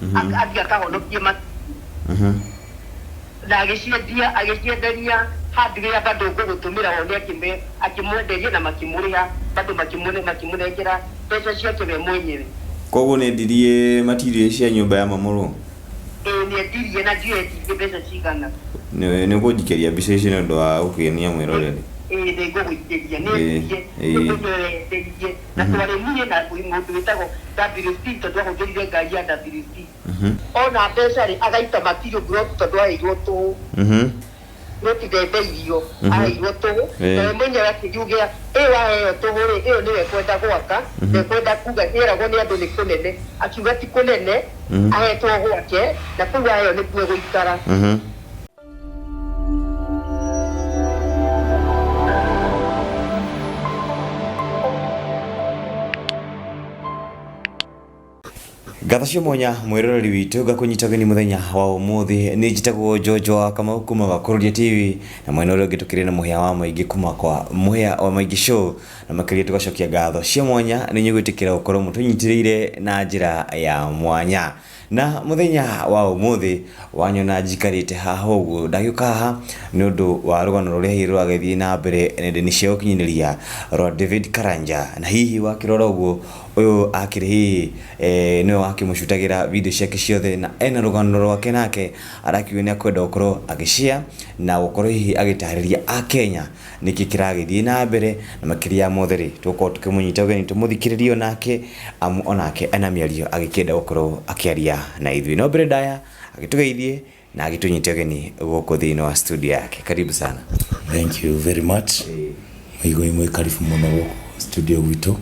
Athiĩ akahonokie na agĩciendia, agĩcienderia hardware bado ngũgũtũmĩra wone akĩmwenderia na makĩmũrĩha bado makĩmũnengera mbeca ciake we mwenyewe. Koguo nĩ endirie material cia nyũmba ya mamũrũ? Ĩĩ, nĩ endirie na ndiũĩ endirie mbeca cigana. Nĩ ũkũnjikĩria mbica ici nĩ ũndũ wa gũkenia mwĩroreri? Ĩĩ, nĩ ngũgũikĩria. Nĩ endirie, nĩ mwenyewe endirie na twarĩ niĩ na mũndũ wĩtagwo WC tondũ ahũthĩrire ngari ya WC. Ona mbeca rĩ, agaita material plot tondũ aheirwo tũhũ. Plot ndendeirio, aheirwo tũhũ. Na we mwenyewe akĩriugĩa ĩyo waheo tũhũ rĩ, ĩyo nĩyo ekwenda gwaka, ndekwenda kuga nĩeragwo nĩ andũ nĩ kũnene, akiuga ti kũnene, ahetwo gwake na kũu aheo nĩkuo egũikara. Ngatho cia mwanya mwĩroreri witũ, ngakũnyita ũgeni mũthenya wa ũmũthĩ. Nĩ njĩtagwo George wa Kamau kuma gwa Kũrũria TV, na mwena ũrĩa ũngĩ tũkĩrĩ na mũhĩa wa maingĩ kuma kwa Mũhĩa wa Maingĩ Show, na makĩria tũgacokia ngatho cia mwanya nĩ inyuĩ gwĩtĩkĩra gũkorwo mũtũnyitĩrĩire na njĩra ya mwanya. Na mũthenya wa ũmũthĩ wanyona njikarĩte haha ũguo, ndagĩũka haha nĩ ũndũ wa rũgano rũrĩa hihi rũragĩthiĩ na mbere nenda-inĩ cia ũkinyanĩria rwa David Karanja. Na hihi wakĩrora ũguo, ũyũ akĩrĩ hihi nĩwe wakĩmũcutagĩra video ciake ciothe, na ena rũgano rwake nake arakiuga nĩ akwenda gũkorwo agĩ share na gũkorwo hihi agĩtarĩria akenya nĩkĩ kĩragĩthiĩ na mbere. Na makĩria ya mothe rĩ, tũgũkorwo tũkĩmũnyita ũgeni tũmũthikĩrĩrie onake, amu onake ena mĩario agĩkĩenda gũkorwo akĩaria na ithuĩ. No mbere ndaya agĩtũgeithie na agĩtũnyite ũgeni gũkũ thĩinĩ wa studio yake. Karibu sana. Thank you very much. Mũigoi mwĩ karibu mũno gũkũ studio gwitũ.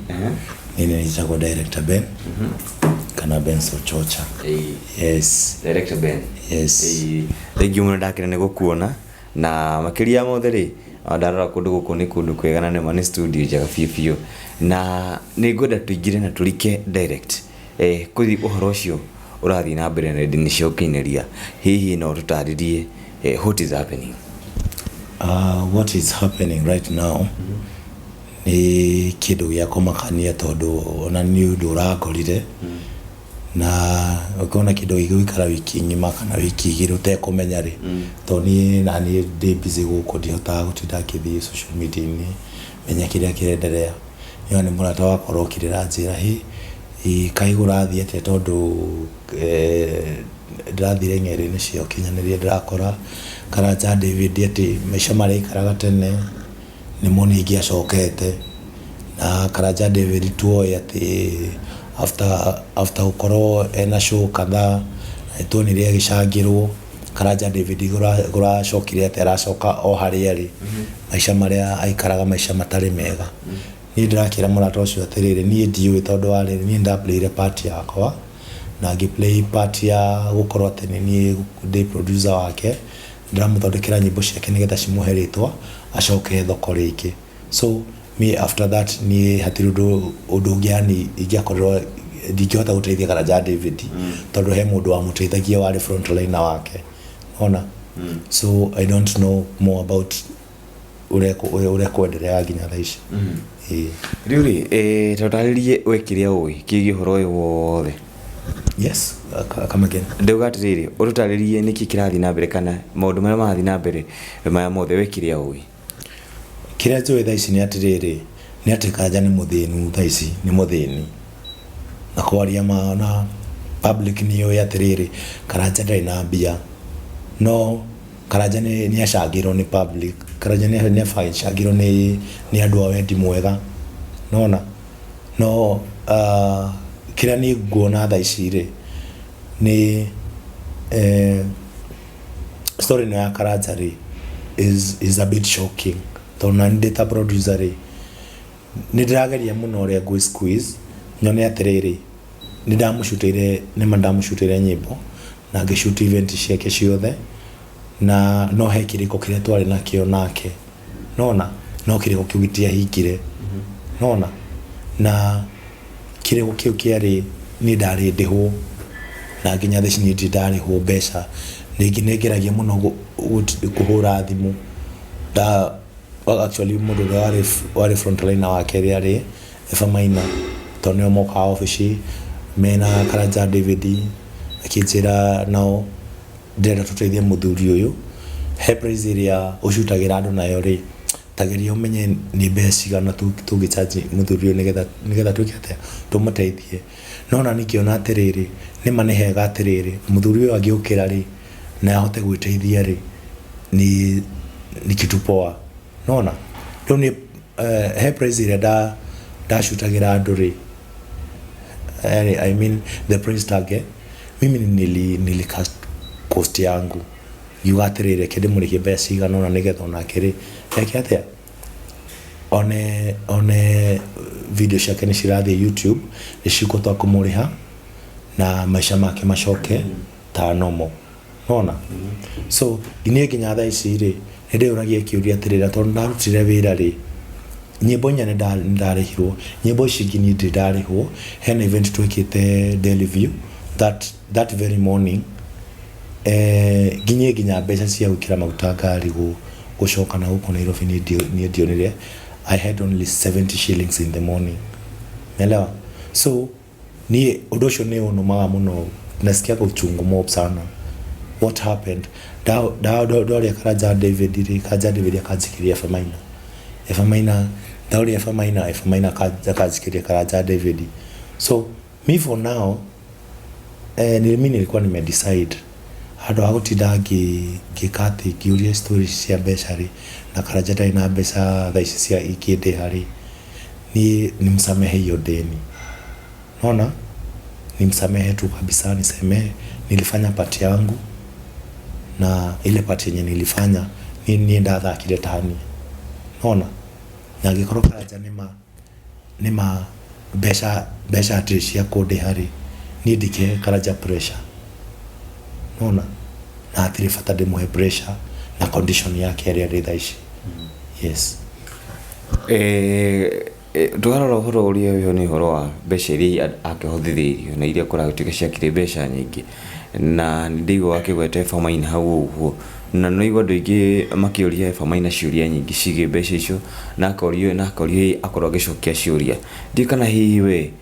Niĩ nĩ njĩtagwo Director Ben kana Benson Chocha. Yes. Director Ben. Yes. Thank you mũno, ndakena nĩ gũkuona, na makĩria ya mothe rĩ, ona ndarora kũndũ gũkũ nĩ kũndũ kwega na nĩma nĩ studio njega biũ biũ, na nĩ ngwenda tũingĩre na tũrike direct kũthi ũhoro ũcio ũrathiĩ na mbere nenda-inĩ cia ũkinyanĩria. Hihi no tũtarĩrie what is happening? What is happening right now nĩ kĩndũ gĩa kũmakania, tondũ ona nĩ ũndũ ũrangorire na ũkĩona kĩndũ gĩgũikara wiki ng'ima kana wiki 2 ũtekũmenya rĩ, tondũ niĩ naniĩ ndĩ busy gũkũ, ndihotaga gũtinda ngĩthiĩ social media-inĩ menya kĩrĩa kĩrenderea. Ĩyo nĩ mũrata wakwa ũrokire aranjĩra, "Hĩ, kaĩ kũrathiĩ atĩa?" Tondũ ndĩrathire ng'enda-inĩ cia ũkinyanĩria, ndĩrakora Karanja David atĩ maica marĩa aikaraga tene nĩmo ningĩ acokete. Na Karanja David tuoĩ atĩ after gũkorwo ena show kadhaa, nĩtuonire agĩcangĩrwo. Karanja David kũracokire atĩa? Aracoka o harĩa arĩ, maica marĩa aikaraga, maica matarĩ mega. Niĩ ndĩrakĩra mũrata ũcio atĩrĩrĩ, niĩ ndiũĩ, tondũ wa rĩrĩ, niĩ nĩndaplayire part yakwa na ngĩ play part ya gũkorwo atĩ nĩ niĩ ndĩ producer wake, ndĩramũthondekera nyĩmbo ciake nĩgetha cimũhe rĩtwa acoke thoko rĩngĩ. So me after that, niĩ hatirĩ ũndũ ũngĩ, yani ingĩakorirwo ndingĩhota gũteithia Karanja David, tondũ he mũndũ wamũteithagia warĩ frontliner wake ona. So I don't know more about ũrĩa kwenderea nginya thaa ici. Ĩĩ. Rĩu rĩ, tũtarĩrie we kĩrĩa ũĩ kĩgiĩ ũhoro ũyũ wothe. Yes, come again. Ndauga atĩrĩrĩ, ũtũtarĩrie nĩkĩ kĩrathiĩ na mbere kana maũndũ marĩa marathiĩ na mbere maya mothe, we kĩrĩa ũĩ. Kĩrĩa njũĩ thaa ici nĩ atĩrĩrĩ, nĩ atĩ Karanja nĩ mũthĩnu thaa ici, nĩ mũthĩni. Na kwaria ma na public nĩ yũĩ atĩrĩrĩ, Karanja ndarĩ na mbia. No Karanja nĩ acangĩirwo nĩ public, Karanja nĩ acangĩirwo nĩ andũ a wendi mwega. Nĩwona? No kĩrĩa niĩ nguona thaa ici rĩ, nĩ story ĩno ya Karanja rĩ is a bit shocking, tondũ nani ndĩ ta producer rĩ, nĩ ndĩrageria mũno ũrĩa ngũ squeeze nyone atĩrĩrĩ, nĩ ndamũcutĩire, nĩma ndamũcutĩire nyĩmbo na ngĩshoot event ciake ciothe, na no he kĩrĩko kĩrĩa twarĩ nakĩo nake, nona no kĩrĩko kĩu gĩtiahingire, nona na kĩrĩko kĩu kĩarĩ niĩ ndarĩ ndĩhwo, na nginya thaa ici niĩ ndirĩ ndarĩhwo mbeca. Ningĩ nĩ ngeragia mũno kũhũra thimũ nda actually mũndũ ũrĩa warĩ frontliner wake rĩ arĩ Eva Maina, tondũ nĩo mokaga obici mena Karanja David. Akĩnjĩra nao ndĩrenda tũteithie mũthuri ũyũ, he price ĩrĩa ũcutagĩra andũ nayo rĩ, tageria ũmenye nĩ mbeca cigana tũngĩ charge mũthuri ũyũ nĩgetha twĩke atĩa, tũmũteithie. No ona niĩ ngĩona atĩrĩrĩ, nĩma nĩ hega atĩrĩrĩ, mũthuri ũyũ angĩũkĩra rĩ, na ahote gwĩteithia rĩ, ni kitu poa. Nona rĩu nĩ he price ĩrĩa ndacutagĩra andũ rĩ, I mean the price tag, mimi nili cost yangu ngiuga atĩrĩrĩ, reke ndĩmũrĩhie mbeca cigana ũna nĩgetha onake rĩ eke atĩa, one video ciake nĩ cirathiĩ YouTube, nĩ cikũhota kũmũrĩha na maica make macoke ta normal. Nona so niĩ nginya thaa ici rĩ, nĩ ndĩyũragia kĩũria atĩrĩrĩ, tondũ ndarutire wĩra rĩ, nyĩmbo inya nĩ ndarĩhirwo, nyĩmbo ici ingĩ niĩ ndirĩ ndarĩhwo. Hena event twekĩte Delview that very morning, nginyie nginya mbeca cia gwĩkĩra maguta ngari gũcoka na gũkũ Nairobi niĩ ndionire. I had only 70 shillings in the morning, umeelewa? So niĩ ũndũ ũcio nĩ ũnũmaga mũno, nasikiaga uchungu mob sana. What happened, ndoria Karanja David rĩ, Karanja David akanjikiria Efa Maina, Efa Maina ndauria Efa Maina, Efa Maina akanjikiria Karanja David. So me for now, mi nilikuwa nimedecide handũ ha gũtinda ngĩka atĩ ngĩũria story cia mbeca rĩ, na Karanja ndarĩ na mbeca thaa ici cia ingĩndĩha rĩ, niĩ nimsamehe hiyo deni. Naona nimsamehe tu kabisa, niseme nilifanya part yangu, na ile part yenye nilifanya ni niĩ ndathakire tani. Naona na angĩkorwo Karanja nĩma mbeca hatirĩ cia kũndĩha rĩ, niĩ ndingĩhe Karanja pressure. Nona na hatirĩ bata ndĩmũhe pressure na condition yake ĩrĩa ĩrĩ thaa ici. Yes. Twarora ũhoro ũrĩa wĩho nĩ ũhoro wa mbeca iria akĩhothithĩirio na iria kũragĩtuĩka ciakĩrĩ mbeca nyingĩ, na nĩ ndĩigua wakĩgweta Eva Maina hau ũguo, na nĩ andũ aingĩ makĩũria Eva Maina ciũria nyingĩ ciĩgiĩ mbeca icio, na akorio akorwo agĩcokia ciũria. Ndiũĩ kana hihi we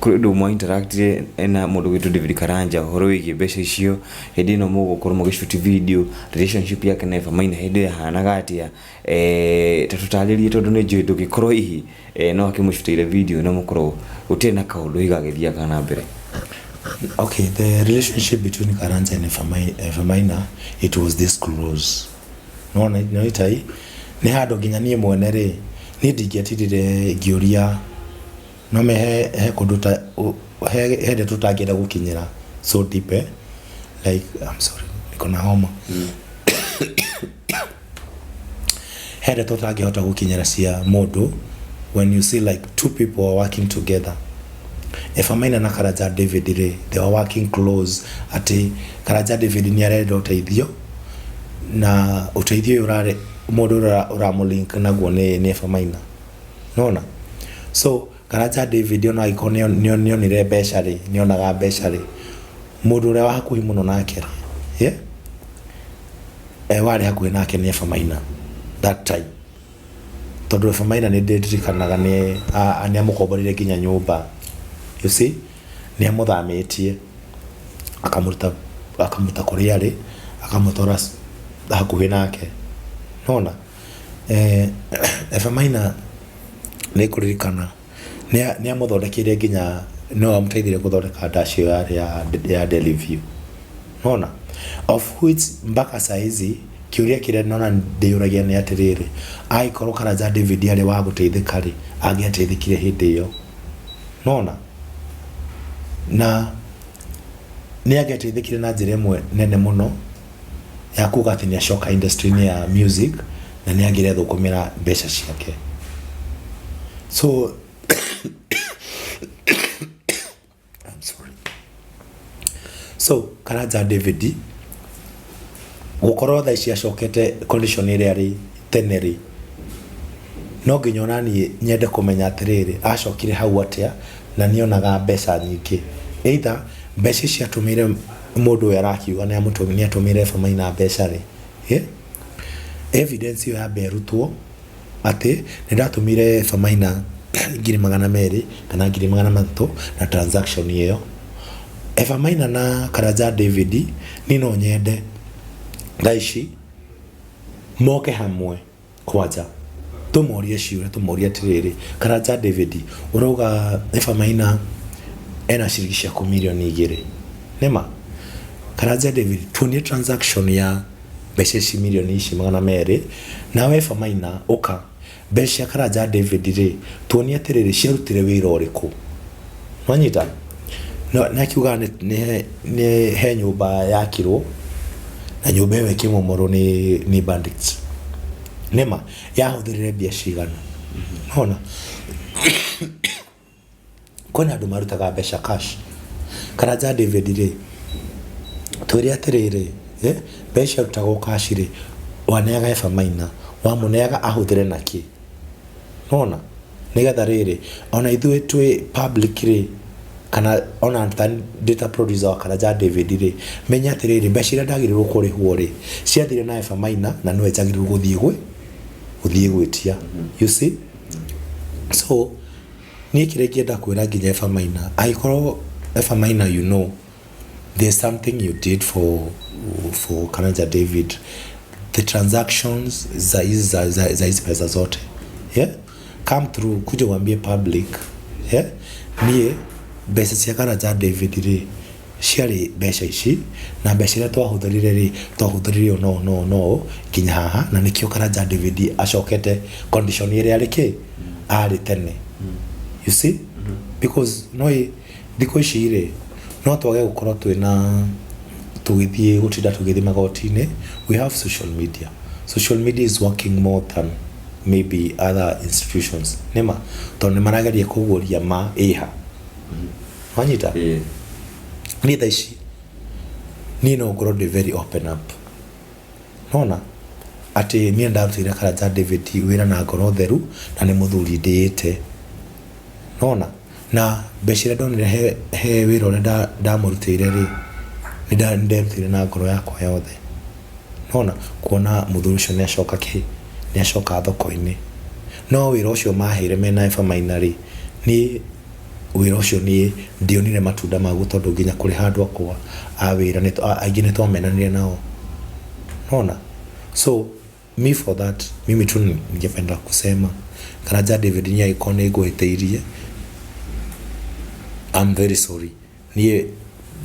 kũrĩ ũndũ mwa interactire na mũndũ gwĩtwo David Karanja ũhoro wĩgiĩ mbeca icio hĩndĩ ĩno mũgũkorwo mũgĩshoot video, relationship yake na Eva Maina hĩndĩ ĩyo yahanaga atĩa? Ta tũtarĩrie, tondũ nĩ njũĩ ndũngĩkorwo hihi no akĩmũcutĩire video na mũkorwo gũtirĩ na kaũndũ hihi gagĩthiaga na mbere. Okay, the relationship between Karanja and Eva Maina, it was this close. No, no itai nĩ handũ nginya niĩ mwene rĩ, niĩ ndingĩatirire ngĩũria no me he kũndũ ta he ndeto tũtangĩenda gũkinyĩra so deep, eh? Like, I'm sorry, niko na homa. He ndeto ũtangĩhota gũkinyĩra cia mũndũ when you see like two people are working together. Eva Maina na Karanja David rĩ, they were working close, atĩ Karanja David nĩ arenda ũteithio, na ũteithio ũyũ ũrarĩ mũndũ ũrĩa ũramũlink naguo nĩ Eva Maina. Nona so Karanja David ona angĩkorwo nĩonire mbeca rĩ, nĩonaga mbeca rĩ, mũndũ ũrĩa wa hakuhĩ mũno nake rĩ, yeah? Warĩ hakuhĩ nake nĩ Eva Maina that time, tondũ Eva Maina nĩ ndĩririkanaga nĩ amũkomborire nginya nyũmba, you see, nĩ amũthamĩtie akamũruta kũrĩa arĩ akamũtwara hakuhĩ nake. Nona Eva Maina nĩ ngũririkana nĩ amũthondekeire nginya no amũteithirie gũthondeka dash ĩyo yarĩ ya Deliview. Nona of which mpaka saa hizi kĩũria kĩrĩa nona ndĩyũragia nĩ atĩrĩrĩ, angĩkorwo Karanja David arĩ wa gũteithĩka rĩ, angĩateithĩkire hĩndĩ ĩyo? Nona na nĩ angĩateithĩkire na njĩra ĩmwe nene mũno ya kuga atĩ nĩ acoka industry-inĩ ya music na nĩ angĩrethũkũmĩra mbeca ciake. So I'm sorry. So Karanja David gũkorwo thaa ici acokete condition ĩrĩa arĩ tene rĩ, no nginya ona niĩ nyende kũmenya atĩrĩrĩ, acokire hau atĩa na nĩonaga mbeca nyingĩ? Either mbeca ici atũmĩire mũndũ ũyũ arakiuga nĩ atũmĩire Eva Maina mbeca rĩ, evidence ĩyo yambe ĩrutwo atĩ nĩ ndatũmire Eva Maina 200,000 kana 300,000 na transaction ĩyo. Eva Maina na Karanja David niĩ no nyende thaa ici moke hamwe kwanja tũmorie ciũria, tũmorie atĩrĩrĩ, Karanja David, ũrauga Eva Maina ena ciringi ciaku mirioni 2, nĩma? Karanja David, tuonie transaction ya mbeca ici mirioni ici 200. Nawe Eva Maina, ũka mbeca cia Karanja David rĩ, tuonie atĩrĩrĩ, ciarutire wĩra ũrĩkũ? Nwanyita no nĩ akiuga nĩ he nyũmba yakirwo na nyũmba ĩyo ĩkĩmomorwo nĩ bandits, nĩma? Yahũthĩrire mbia cigana? Nona kwĩna andũ marutaga mbeca cash. Karanja David rĩ, twĩre atĩrĩrĩ, mbeca ciarutagwo cash rĩ, waneaga Eva Maina, wamũneaga ahũthĩre nakĩ? Nona nĩgetha rĩrĩ ona ithuĩ twĩ public rĩ, kana ona ta ndĩ ta producer wa Karanja David rĩ, menye atĩrĩrĩ, mbeca iria ndagĩrĩirwo kũrĩhwo rĩ, ciathire na Eva Maina na nĩwe njagĩrĩirwo gũthiĩ gwĩtia, you see? So niĩ kĩrĩa ingĩenda kwĩra nginya Eva Maina, angĩkorwo Eva Maina, you know there's something you did for Karanja David, the transactions za hizi za hizi pesa zote, yeah, come through, kuja uambie public, yeah, niĩ mbeca cia Karanja David rĩ, ciarĩ mbeca ici, na mbeca iria twahũthĩrire rĩ, twahũthĩrire ũũ no no no nginya haha, na nĩkĩo Karanja David acokete condition ĩrĩa arĩ kĩ arĩ tene, you see? Because no thikũ ici rĩ, no twage gũkorwo twĩna tũgĩthiĩ gũtinda tũgĩthiĩ magoti-inĩ. We have social media. Social media is working more than maybe other institutions, nĩma? Tondũ nĩ marageria kũguũria ma ĩha, wanyita? Ĩĩ. Niĩ thaa ici niĩ no ngorwo ndĩ very open up, nona atĩ niĩ ndarutĩire Karanja David wĩra na ngoro theru, na nĩ mũthuri ndĩĩte, nona na mbeca iria ndonire he wĩra ũrĩa ndamũrutĩire rĩ, nĩ nderutĩire na ngoro yakwa yothe, nona kuona mũthuri ũcio nĩ acoka kĩ nĩ acoka thoko-inĩ. No wĩra ũcio maheire mena Eva Maina rĩ, niĩ wĩra ũcio niĩ ndionire matunda maguo, tondũ nginya kũrĩha andũ akwa a wĩra aingĩ nĩ twamenanire nao, nona? So me, for that, mimi tu ningependa kusema Karanja David, niĩ angĩkorwo nĩ ngũhĩtĩirie, I'm very sorry. Niĩ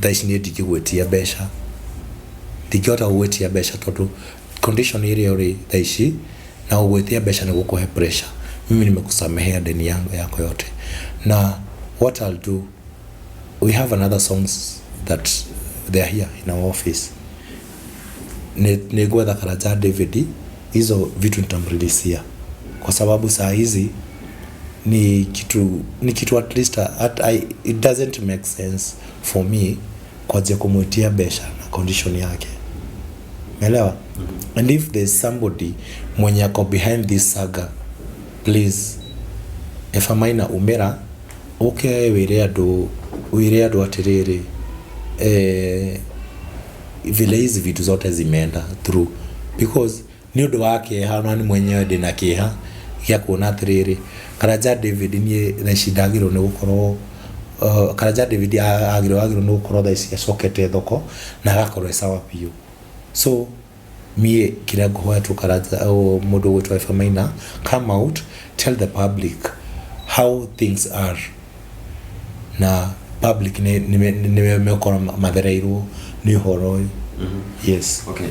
thaa ici niĩ ndingĩgwĩtia mbeca, ndingĩhota gũgwĩtia mbeca, tondũ condition ĩrĩa ũrĩ thaa ici na gũgwĩtia mbeca nĩ gũkũhe pressure. Mimi nimekusamehea deni yangu yako yote, na what I'll do, we have another songs that they are here in our office. Nĩ ngwetha Karanja David, hizo vitu nitamreleasia, kwa sababu saa hizi ni kitu at least it doesn't make sense for me kuanzia kumwitia mbeca na condition yake. Umeelewa? And if there's somebody mwenye ako behind this saga, please, Eva Maina, umĩra ũke wĩre andũ atĩrĩrĩ, vile hizi vitu zote zimeenda through, because nĩ ũndũ wa kĩeha, ona ni mwenyewe ndĩna kĩeha gĩa kuona atĩrĩrĩ, Karanja David niĩ thaa ici ndagĩrĩirwo nĩ gũkorwo Karanja David agĩrĩirwo nĩ gũkorwo thaa ici acokete thoko na agakorwo e sawa biũ. So mie kĩrĩa ngũhoya tu, Karanja, mũndũ ũgwĩtwo Eva Maina, come out, tell the public how things are, na public nĩ megũkorwo mathereirwo nĩ ũhoro ũyũ, yes. Okay.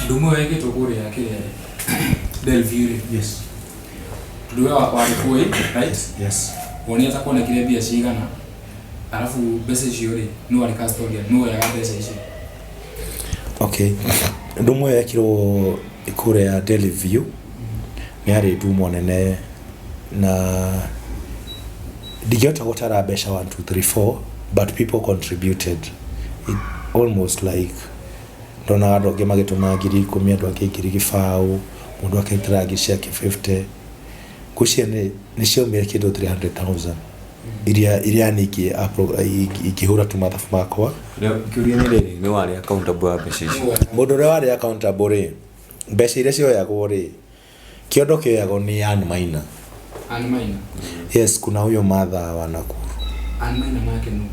Ndumo ĩkĩtwo kũrĩa kĩrĩa Delview rĩ, tondũ we warĩ kuo ĩ, right? Yes. Wonire ta kuonekire mbia cigana, arabu mbeca icio rĩ, nũ warĩ custodian, nũ woyaga mbeca icio? Okay, ndumo ĩyo yekirwo kũrĩa Delview nĩ yarĩ ndumo nene, na ndingĩhota gũtara mbeca 1 2 3 4, but people contributed it, almost like ndonaga andũ angĩ magĩtũma 10,000, andũ angĩ 20,000, mũndũ akĩrutĩra ngiri ciake 50. Ngwĩciria nĩ ciaumire kĩndũ 300,000 iria ningĩ ingĩhũra tu mathabu makwa. Kĩũria nĩ rĩrĩ, nĩ warĩ accountable wa mbeca icio? Mũndũ ũrĩa warĩ accountable rĩ, mbeca iria cioyagwo rĩ, kĩondo kĩoyagwo nĩ Ann Maina. Ann Maina? Yes, kuna huyo Martha wa Nakuru. Ann Maina nake nũ?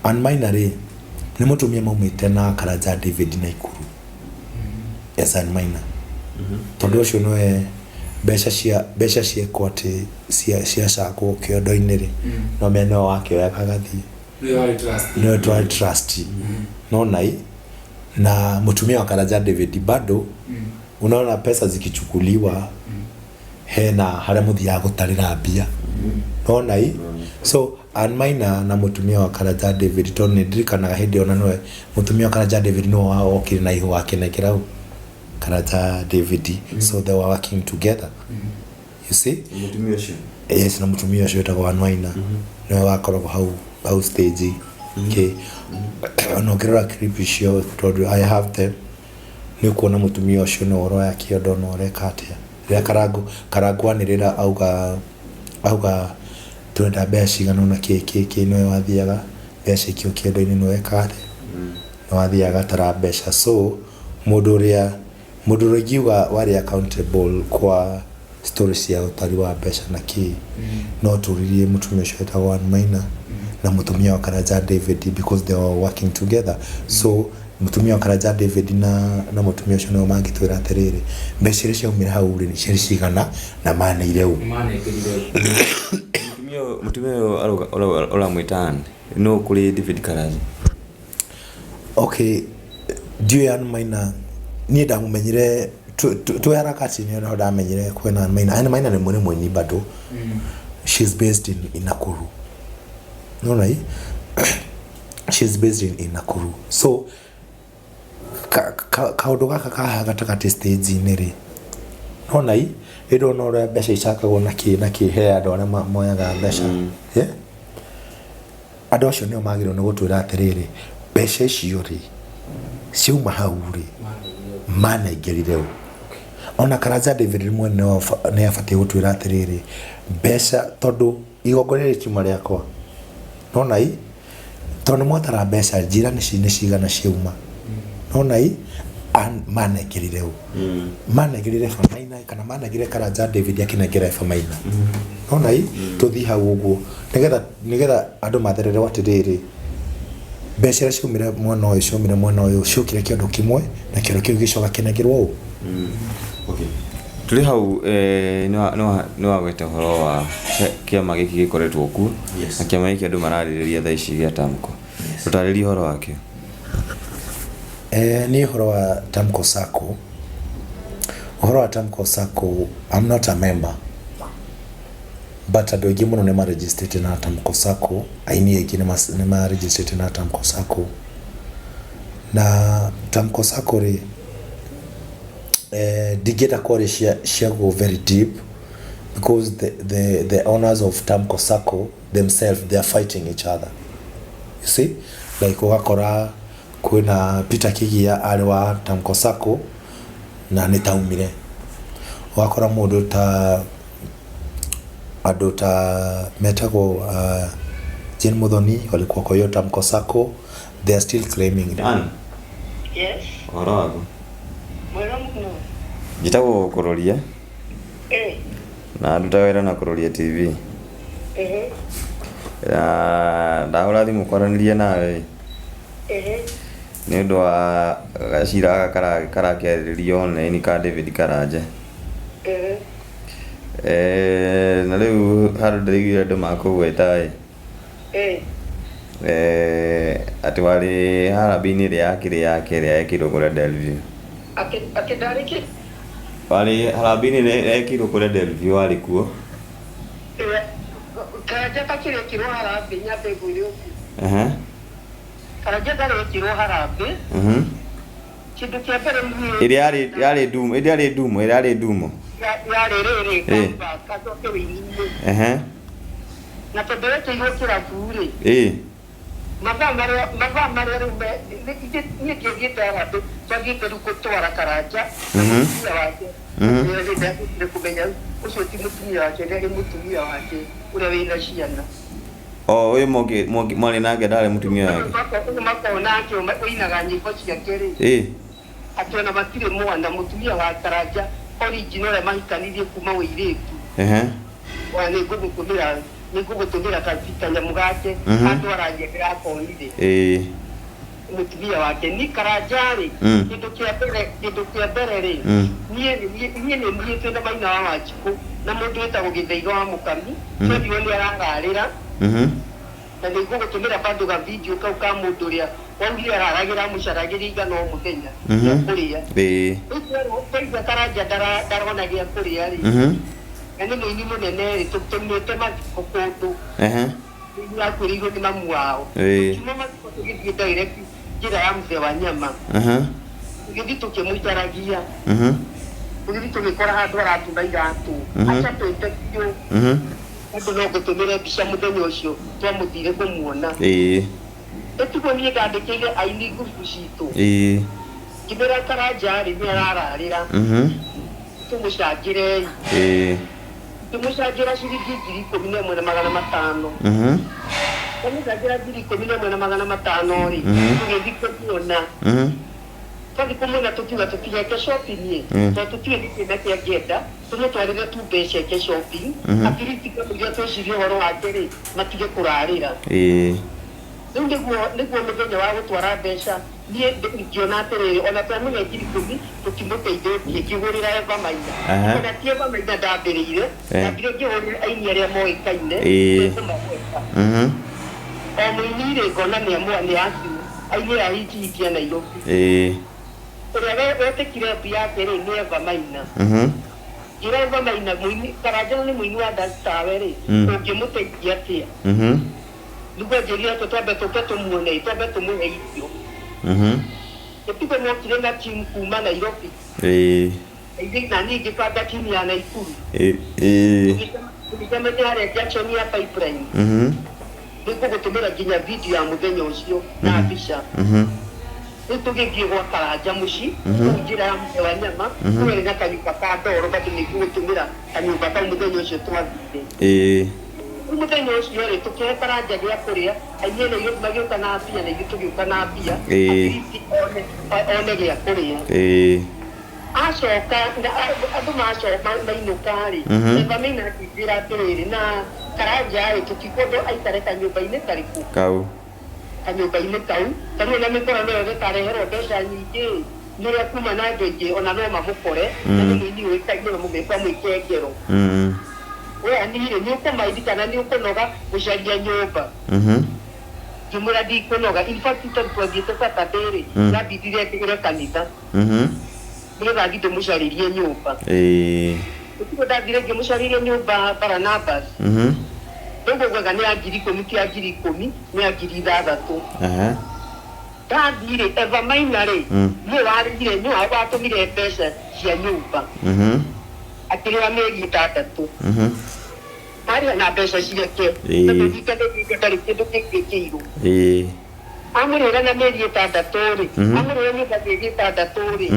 Ann Maina rĩ, nĩ mũtumia maumĩte na Karanja David Naikuru. Yes, Ann Maina. Tondũ ũcio nĩwe mbeca cia mbeca ciekwo atĩ cia ciacangwo kĩondo-inĩ rĩ, no menya nĩwe wakĩoyaga agathiĩ. Nĩwe warĩ trustee. Nĩwe twarĩ trustee. No nai na mũtumia wa Karanja David bado unaona pesa zikichukuliwa hena harĩa mũthiaga gũtarĩra mbia nona i so Ann Maina na mũtumia wa Karanja David tondũ nĩ ndirikanaga hĩndĩ ĩyo na nĩwe mũtumia wa Karanja David nĩwe wokire na ihũa akĩnengera ũ Karanja David so they were working together you see. Mũtumia ũcio? Yes, na mũtumia ũcio wĩtagwo Ann Maina nĩwe wakoragwo hau hau stage kĩ ona ũngĩrora clip icio tondũ I have them nĩ ũkuona mũtumia ũcio nĩwe ũroya kĩondo na ũreka atĩa rĩrĩa Karangu Karangu anĩrĩra auga auga tũrenda mbeca cigana ũna kĩ kĩ kĩ nĩwe wathiaga mbeca ikio kĩondo-inĩ nĩwe wekaga atĩa nĩwe wathiaga agatara mbeca so mũndũ ũrĩa mũndũ ũrĩa ingiuga warĩ accountable kwa story cia ũtari wa mbeca na kĩ no tũririe mũtumia ũcio wetagwo Ann Maina na mũtumia wa Karanja David because they were working together so mũtumia wa Karanja David na na mũtumia ũcio nĩo mangĩtwĩra atĩrĩrĩ mbeca iria ciaumire hau rĩ nĩ ciarĩ cigana na maneire ũ. Manengerire. Mũtumia ũyũ ũramwĩta Ann nũ kũrĩ David Karanja? Okay, ndiũĩ Ann Maina niĩ ndamũmenyire twĩ harakati-inĩ nĩho ndamenyire kwĩna Ann Maina. Ann Maina nĩ mũini bado she's based in Nakuru nona i she's based in Nakuru so kaũndũ gaka kaha gatagatĩ stage-inĩ rĩ nona i ĩndĩ ona ũrĩa mbeca icakagwo na kĩ na kĩ he andũ arĩa moyaga mbeca yeah? Andũ acio nĩo magĩrĩirwo nĩ gũtwĩra atĩrĩrĩ mbeca icio rĩ ciauma hau rĩ manengerire ũ ona Karanja David rĩmwe nĩ abatiĩ gũtwĩra atĩrĩrĩ mbeca tondũ igongona rĩrĩ tiuma rĩakwa nona i tondũ nĩ mwatara mbeca njĩra nĩ cigana ciauma nona i manengerire ũ manengerire Eva Maina kana manengerire Karanja David akĩnengera Eva Maina nona i tũthiĩ hau ũguo nĩgetha nĩgetha andũ mathererwo atĩrĩrĩ mbeca iria ciaumire mwena ũyũ ciaumire mwena ũyũ ciokire kĩondo kĩmwe na kĩondo kĩu gĩcoka kĩnengerwo ũ. Okay. Tũrĩ hau nĩ wagweta ũhoro wa kĩama gĩkĩ gĩkoretwo kuo Yes. na kĩama gĩkĩ andũ mararĩrĩria thaa ici gĩa Tamko. Tũtarĩrie ũhoro wakĩo. Niĩ ũhoro wa Tamko Sacco ũhoro wa Tamko Sacco I'm not a member but andũ aingĩ mũno nĩ maregistrĩte na Tamko Sacco aini aingĩ nĩ maregistrĩte na Tamko Sacco na Tamko Sacco rĩ ndingĩenda kwaria cia go very deep because the owners of Tamko Sacco themselves they are fighting each other you see like ũgakora kwĩna Peter Kigia arĩ wa Tamko Sacco na nĩ taumire ũgakora mũndũ ta andũ ta metagwo Jane Muthoni walikuwa kwa hiyo Tamko Sacco they are still claiming. Ann, Yes. ũhoro waku? Mwega mũno. Njĩtagwo Kũroria na ndutaga wĩra na Kũroria TV. Na ndahũra thimũ kwaranĩria nawe nĩ ũndũ wa gacira gaka karakĩarĩrĩrio online ka David Karanja. Na rĩu handũ ndĩraiguire andũ makũgweta ĩ atĩ warĩ harambee-inĩ ĩrĩa yakĩrĩ yake ĩrĩa yekĩirwo kũrĩa Delview. Atĩ ndarĩ kĩ? Warĩ harambee-inĩ ĩrĩa yekĩirwo kũrĩa Delview warĩ kuo. Karanja takĩrekĩrwo harambee nyambe ngwĩre ũguo. Karanja ndarekĩrwo harambee. Kĩndũ kĩa mbere niĩ Ĩrĩa yarĩ ndumo, ĩrĩa yarĩ ndumo, ĩrĩa yarĩ ndumo. Yarĩ rĩrĩ comeback acoke wĩini-inĩ. Na tondũ wekĩirwo kĩrabu rĩ. Mathaa marĩa rĩu niĩ ndiathiĩte harambee, twathiĩte rĩu gũtwara Karanja na mũtumia wake. Nĩ ndacokire kũmenya ũcio ti mũtumia wake, nĩ arĩ mũtumia wake ũrĩa wĩna ciana. O ũyũ mwarĩ nake ndarĩ mũtumia wake. Ũyũ makoragwo nake ũinaga nyĩmbo ciake rĩ. Atĩ ona matirĩ mwana, mũtumia wa Karanja original ũrĩa mahikanirie kuma ũirĩtu. Ona nĩ ngũmũtũmĩra Nĩ ngũgũtũmĩra kanyamũ gake. Handũ aragia ndĩrakonire. Mũtumia wake ni Karanja rĩ, kĩndũ kĩa mbere rĩ, niĩ nĩ niĩ twĩna Maina wa Wanjikũ na mũndũ wĩtagwo Gĩthaiga wa Mũkami. Twerirwo nĩ arararĩra. Na nĩ ngũgũtũmĩra bado ga video kau ka mũndũ ũrĩa waugire araragĩra amũcaragĩria igana o mũthenya gĩa kũrĩa. Rĩu twaigua Karanja ndarona gĩa kũrĩa rĩ, na nĩ mũini mũnene rĩ, tũmĩte mathiko kũndũ nĩakuĩrĩirwo nĩ mamu wao. Tũkiuma mathiko tũgĩthiĩ direct njĩra ya mzee wa nyama. Tũgĩthiĩ tũkĩmũcaragia. Tũgĩthiĩ tũgĩkora handũ aratuma iratũ. Acapĩte biũ. Andũ no ngũtũmĩre mbica mũthenya ũcio twamũthire kũmuona. Ĩtiguo niĩ ndandĩkĩire aini ngurubu citũ. Ngĩmĩra Karanja rĩ, nĩ arararĩra. Tũmũcangĩrei. Ngĩmũcangĩra ciringi 11,500. Ndamũcangĩra 11,500 rĩ, tũgĩthiĩ kũmuona. Twathiĩ kũmuona tũkiuga tũtigeke shopping ĩ, tondũ tũtiũĩ nĩkĩ nake angĩenda, tũmũtwarĩre tu mbeca eke shopping. At least kamũira twecirie ũhoro wake rĩ, matige kũrarĩra. Rĩu nĩguo mũthenya wa gũtwara mbeca niĩ ngĩona atĩrĩrĩ, ona twamũhe 10,000 tũtimũteithĩtie, ngĩgũrĩra Eva Maina. Ona ti Eva Maina ndambĩrĩire, ndambire ngĩhũrĩra aini arĩa moĩkaine. Nĩngũmagweta. O mũini rĩ, ngona nĩ amwe nĩ acu aini aya hiti hiti a Nairobi. Ũrĩa wetĩkire mbu yake rĩ nĩ Eva Maina. Ngĩra Eva Maina, mũini Karanja nĩ mũini wa dance tawe rĩ, ũngĩmũteithia atĩa? Nĩguo anjĩrire atĩ twambe tũke tũmuone, twambe tũmũhe irio. Ĩtiguo mokire na team kuma Nairobi. Na niĩ ngĩbanga team ya Naikuru. Tũgĩcemania harĩa junction ya Pipeline. Nĩngũgũtũmĩra nginya video ya mũthenya ũcio na mbica. Rĩu tũgĩthiĩ gwa Karanja mũciĩ kũu njĩra ya mũthee wa nyama, kũu arĩ na kanyũmba ka ndoro, bado nĩngũgũtũmĩra kanyũmba kau mũthenya ũcio twathire. Rĩu mũthenya ũcio rĩ, tũkĩhe Karanja gĩa kũrĩa, aini a Nairobi magĩũka na mbia na ithuĩ tũgĩũka na mbia. At least one gĩa kũrĩa. Acoka na andũ macoka mainũka rĩ, Eva Maina akĩnjĩra atĩrĩrĩ, na Karanja rĩ, tũtikwenda aikare kanyũmba-inĩ karĩkũ? Kau. Kanyũmba-inĩ kau tarĩu ona mĩkora no ĩgĩkareherwo mbeca nyingĩ nĩ ũrĩa kuma na andũ aingĩ, ona no mamũkore na nĩ mũini ũĩkaine na mũgĩka mwĩke ngero. We anirĩ, nĩ ũkũmaindi kana nĩ ũkũnoga gũcaria nyũmba? Ngĩmwĩra ndikũnoga. In fact, tondũ twathiĩte Saturday rĩ, ndambindire ndĩre kanitha nĩgetha thiĩ ndĩmũcarĩrie nyũmba. Ũtukũ ndathire ngĩmũcarĩria nyũmba Barnabas. Rĩu ngaugaga nĩ ya 10,000, ti ya 10,000, nĩ ya 6,000. Ndathirĩ, Eva Maina rĩ, nĩwe warĩhire, nĩwe watũmire mbeca cia nyũmba. Akĩrĩha mĩeri 6. Arĩha na mbeca ciake. Tondũ nyitanĩrĩte ndarĩ kĩndũ kĩngĩ kĩirũ. Amũrĩhĩra na mĩeri 6 rĩ, amũrĩhĩra nyũmba mĩeri 6 rĩ,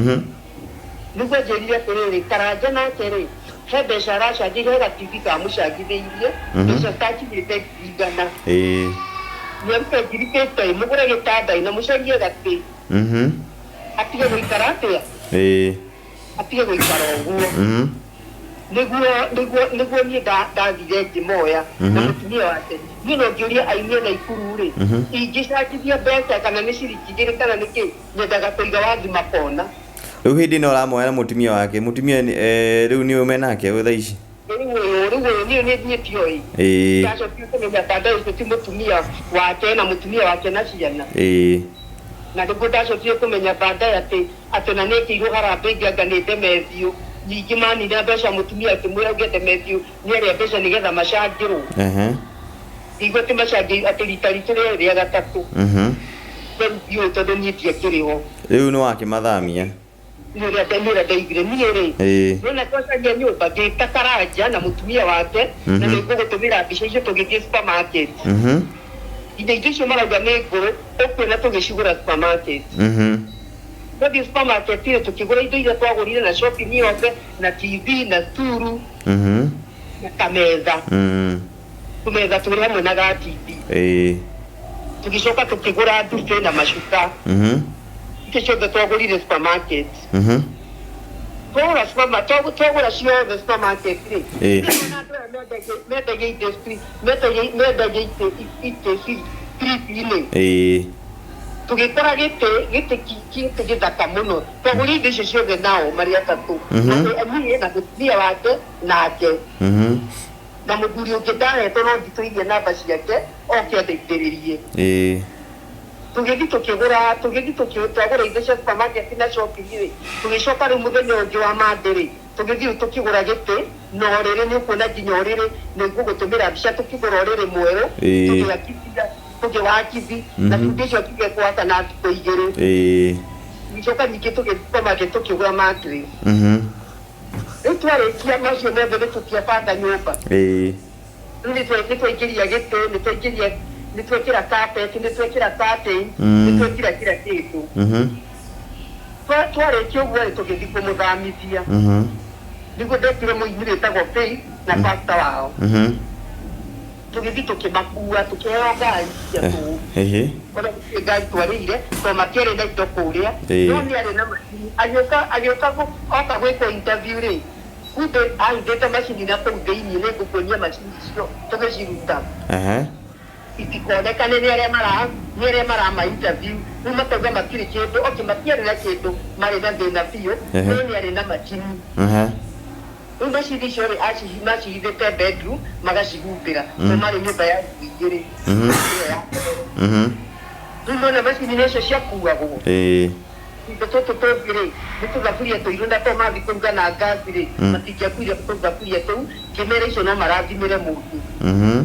nĩguo anjĩrire atĩrĩrĩ, Karanja nake rĩ, he mbeca aracangĩire, he gatibi kamũcangithĩirie mbeca citakinyĩte 100,000. Nĩarute 50,000 mũgũre gĩtanda na mũcarie gatĩ. Atige gũikara atĩa? Atige gũikara ũguo. Nĩguo niĩ ndathire ngĩmoya na mũtumia wake. Niĩ no ngĩũria aini a Naikuru rĩ, ingĩcangithia mbeca kana nĩ ciringi 2 kana nĩ kĩ, nyendaga kũiga wathi makona. Rĩu hĩndĩ ĩno ũramoya na mũtumia wake, mũtumia rĩu nĩ ũme nake thaa ici? Rĩu ũyũ niĩ tioĩ. Ndacokire kũmenya baadaye ũcio ti mũtumia wake na mũtumia wake na ciana. Na nĩguo ndacokire kũmenya baadaye atĩ ona nĩekĩirwo harambee ĩngĩ anga nĩ Demethiũ. Ningĩ manina mbeca mũtumia akĩmwĩra auge Demethiũ nĩarĩa mbeca nĩgetha macangĩrwo. Ndigua atĩ macangĩirwo atĩ rita ritũ rĩarĩ rĩa gatatũ. Rĩu ndiũĩ tondũ niĩ ndiakĩrĩ ho. Rĩu nĩ wakĩmathamia. Nĩ ũrĩa ndaiguire niĩ rĩ, nĩona twacaria nyũmba ngĩta Karanja na mũtumia wake, na nĩngũgũtũmĩra mbica icio tũgĩthiĩ supermarket. Indo icio marauga nĩ ngũrũ, ũkuona tũgĩcigũra supermarket. Twathiĩ supermarket rĩ, tũkĩgũra indo iria twagũrire na shopping yothe na TV na sturu na kametha. Tũmetha tũrĩ hamwe na ga TV. Tũgĩcoka tũkĩgũra ndube na macuka. Icio ciothe twagũrire supermarket. Twagũra twagũra ciothe supermarket rĩ, Ĩĩ. na andũ aya mendagia itĩ mendagia itĩ street-inĩ. Ĩĩ. Tũgĩkora gĩtĩ gĩtĩ gĩthaka mũno. Twagũrire indo icio ciothe nao marĩ atatũ. Niĩ na mũtumia wake nake na mũthuri ũngĩ ndahetwo no nditũirie namba ciake oke andeithĩrĩrie. Ĩĩ. Tũgĩthiĩ tũkĩgũra, tũgĩthiĩ twagũra indo cia supermarket na shopping rĩ, tũgĩcoka rĩu mũthenya ũngĩ wa Monday rĩ, tũgĩthiĩ rĩu tũkĩgũra gĩtĩ na ũrĩrĩ. Nĩ ũkuona nginya ũrĩrĩ, nĩ ngũgũtũmĩra mbica tũkĩgũra ũrĩrĩ mwerũ. Tũgĩakithia, tũkĩwakithi na bundi ũcio akiuga gwaka na thikũ 2. Tũgĩcoka ningĩ tũgĩthiĩ supermarket tũkĩgũra mattress. Rĩu twarĩkia macio mothe nĩ tũtiabanga nyũmba. Rĩu nĩ twaingĩria gĩtĩ, nĩ twaingĩria, nĩ twekĩra carpet, nĩ twekĩra curtain, nĩ twekĩra kila kĩndũ. Twarĩkia ũguo rĩ, tũgĩthiĩ kũmũthamithia. Nĩguo ndetire mũini wĩtagwo Faith na pastor wao. Tũgĩthiĩ tũkĩmakua, tũkĩheo ngari cia tũũ. Ona gũtirĩ ngari twarĩire tondũ matiarĩ na indo kũrĩa. No nĩ arĩ na macini. Agĩũka oka gwĩkwo interview rĩ, kumbe ahithĩte macini na kũu thĩiniĩ. Nĩ ngũkuonia macini icio tũgĩciruta itikonekane nĩ arĩa marama interview. Rĩu makauga matirĩ kĩndũ. Okay, matiarĩ na kĩndũ, marĩ na thĩna biũ, no nĩ arĩ na macini. Rĩu macini icio rĩ, macihithĩte bedroom, magacihumbĩra to marĩ nyũmba ya rumu 2 ĩyo ya. Rĩu nona macini icio ciakuagwo indo tũtũ tũngĩ rĩ, nĩ tũthaburia tũirũ, na to mathiĩ kũruga na ngasi rĩ, matingĩakuire tũthaburia tũu. Ngĩmera icio no marathimĩre mũndũ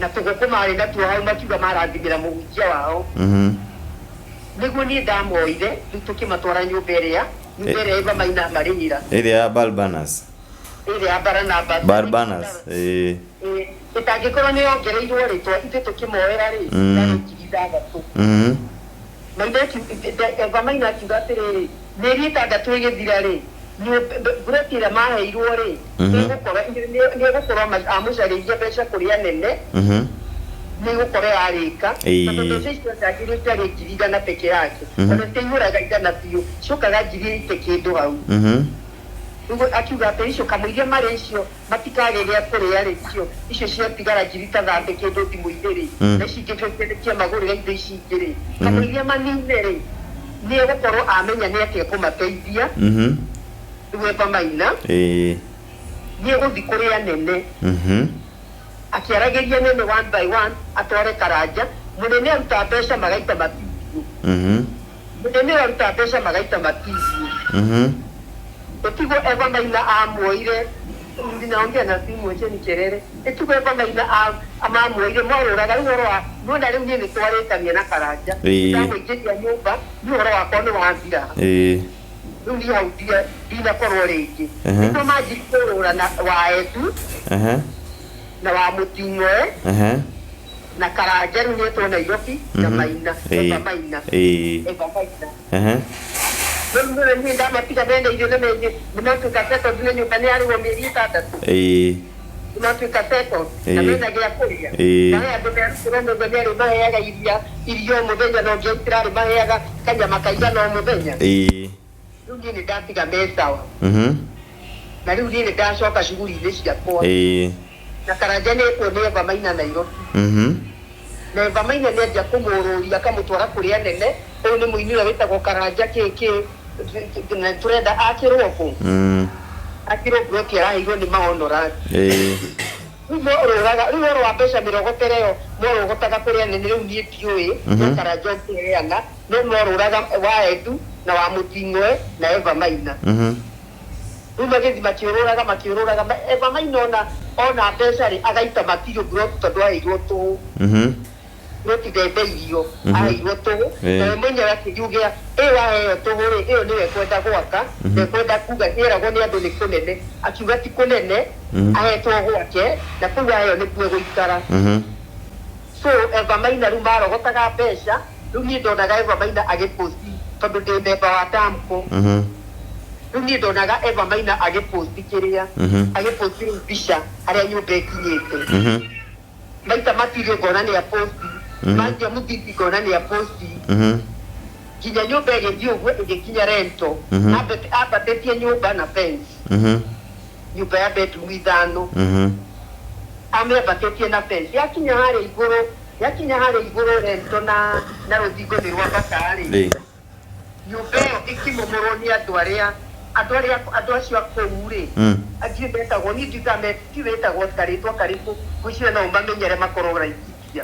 na tũgũkũ marĩ natuo hau, makiuga marathimĩra mũhunjia wao. Nĩguo niĩ ndamoire rĩu tũkĩmatwara nyũmba ĩrĩa Eva Maina marĩhĩra. Ĩrĩa ya Balbanas. Ĩrĩa ya Baranabas. Barbanas. Ĩĩ. Ĩtangĩkorwo nĩ yongereirwo rĩtwa, ithuĩ tũkĩmoera rĩ, yarĩ 6,000. Maina Eva Maina akiuga atĩrĩrĩ, mĩeri 6 ĩgĩthira rĩ, buroti ĩrĩa maheirwo rĩ, nĩ egũkorwo amũcarĩirie mbeca kũrĩa nene, nĩ ĩgũkorwo yarĩka. Tondũ mbeca icio njagĩrĩire ciarĩ 100,000 peke yake. Ona citiihũraga 100 biũ, ciũkaga 80 kĩndũ hau. Rĩu akiuga atĩ icio kamũiria marĩ icio matikage gĩa kũrĩa rĩ, icio ciatigara ngiri ta 30 kĩndũ thimũ-inĩ rĩ, na ici ingĩ ciamagũrĩra indo ici ingĩ rĩ, kamũiria manine rĩ, nĩ egũkorwo amenya nĩ atĩa kũmateithia. Rĩu Eva Maina nĩ egũthiĩ kũrĩa nene, akĩaragĩria nene one by one, atware Karanja. Mũnene aruta mbeca magaita matindio. Mũnene aruta mbeca magaita matindio. Ĩtigwo Eva Maina amuoire, ninaongea na simu, acheni kelele. Ĩtigwo Eva Maina amamuoire mwarũraga rĩu ũhoro wa nona. Rĩu niĩ nĩ twarĩkania na Karanja. Ndamũingĩria nyũmba, niĩ ũhoro wakwa nĩ wathira. Rĩu niĩ hau ndinakorwo rĩngĩ. Nĩguo manjiri kũrũra na wa Edu na wa Mũting'oe na Karanja rĩu nĩetwo Nairobi na Maina. Eva Maina. Eva Maina. Rĩu nĩwe niĩ ndamatiga mena irio na menye nĩmatuĩka settled, nĩ nyũmba nĩ yarĩhwo mĩeri 6. Nĩmatuĩka settled na mena gĩa kũrĩa. Na he andũ merutĩra mũthenya nĩ arĩmaheaga irio mũthenya, na ũngĩ arĩ maheaga kanyama kaigana o mũthenya. Rĩu niĩ nĩ ndatiga me sawa. Na rĩu niĩ nĩ ndacoka cuguri-inĩ ciakwa. Na Karanja nĩ ekwo nĩ Eva Maina Nairobi. Na Eva Maina nĩ anjia kũmũrũria, akamũtwara kũrĩa nene, ũyũ nĩ mũini ũrĩa wĩtagwo Karanja kĩ na tũrenda akĩrwo kũ akĩrwo buroti araheirwo nĩ mahonorari. Rĩu morũraga rĩu ũhoro wa mbeca mĩrogotere ĩyo morũgotaga kũrĩa nene. Rĩu niĩ ndiũĩ no Karanja ũngĩheana, no morũraga wa Edu na wa Mũting'oe na Eva Maina. Rĩu magĩthiĩ makĩũrũraga Eva Maina ona mbeca rĩ, agaita matirio buroti tondũ aheirwo tũhũ. Buroti ndendeirio, aheirwo tũhũ. Na we mwenyewe akĩriugĩa ĩyo waheo tũhũ rĩ, ĩyo nĩwe ekwenda gwaka, ndekwenda kuga ĩragwo nĩ andũ nĩ kũnene. Akiuga ti kũnene, ahetwo gwake na kũu aheo nĩkuo egũikara. So Eva Maina rĩu marogotaga mbeca. Rĩu niĩ ndonaga Eva Maina agĩposti, tondũ ndĩ memba wa Damco. Rĩu niĩ ndonaga Eva Maina agĩposti kĩrĩa, agĩposti rĩu mbica harĩa nyũmba ĩkinyĩte. Maita matirio ngona nĩ aposti, manjia mũthingi ngona nĩ aposti. Nginya nyũmba ĩgĩthiĩ ũguo ĩgĩkinya rento. Ambatĩtie nyũmba na fence. Nyũmba ya bedroom ithano. Amĩambatĩtie na fence, yakinya harĩa igũrũ, yakinya harĩa igũrũ rento na rũthingo nĩ rwambata rĩ. Nyũmba ĩyo ĩkĩmomorwo nĩ andũ arĩa andũ arĩa andũ acio a kũu rĩ. Angĩ metagwo, niĩ ndiugaga wĩtagwo karĩtwa karĩkũ, ngwĩciria no ũmamenyere makorwo Laikipia.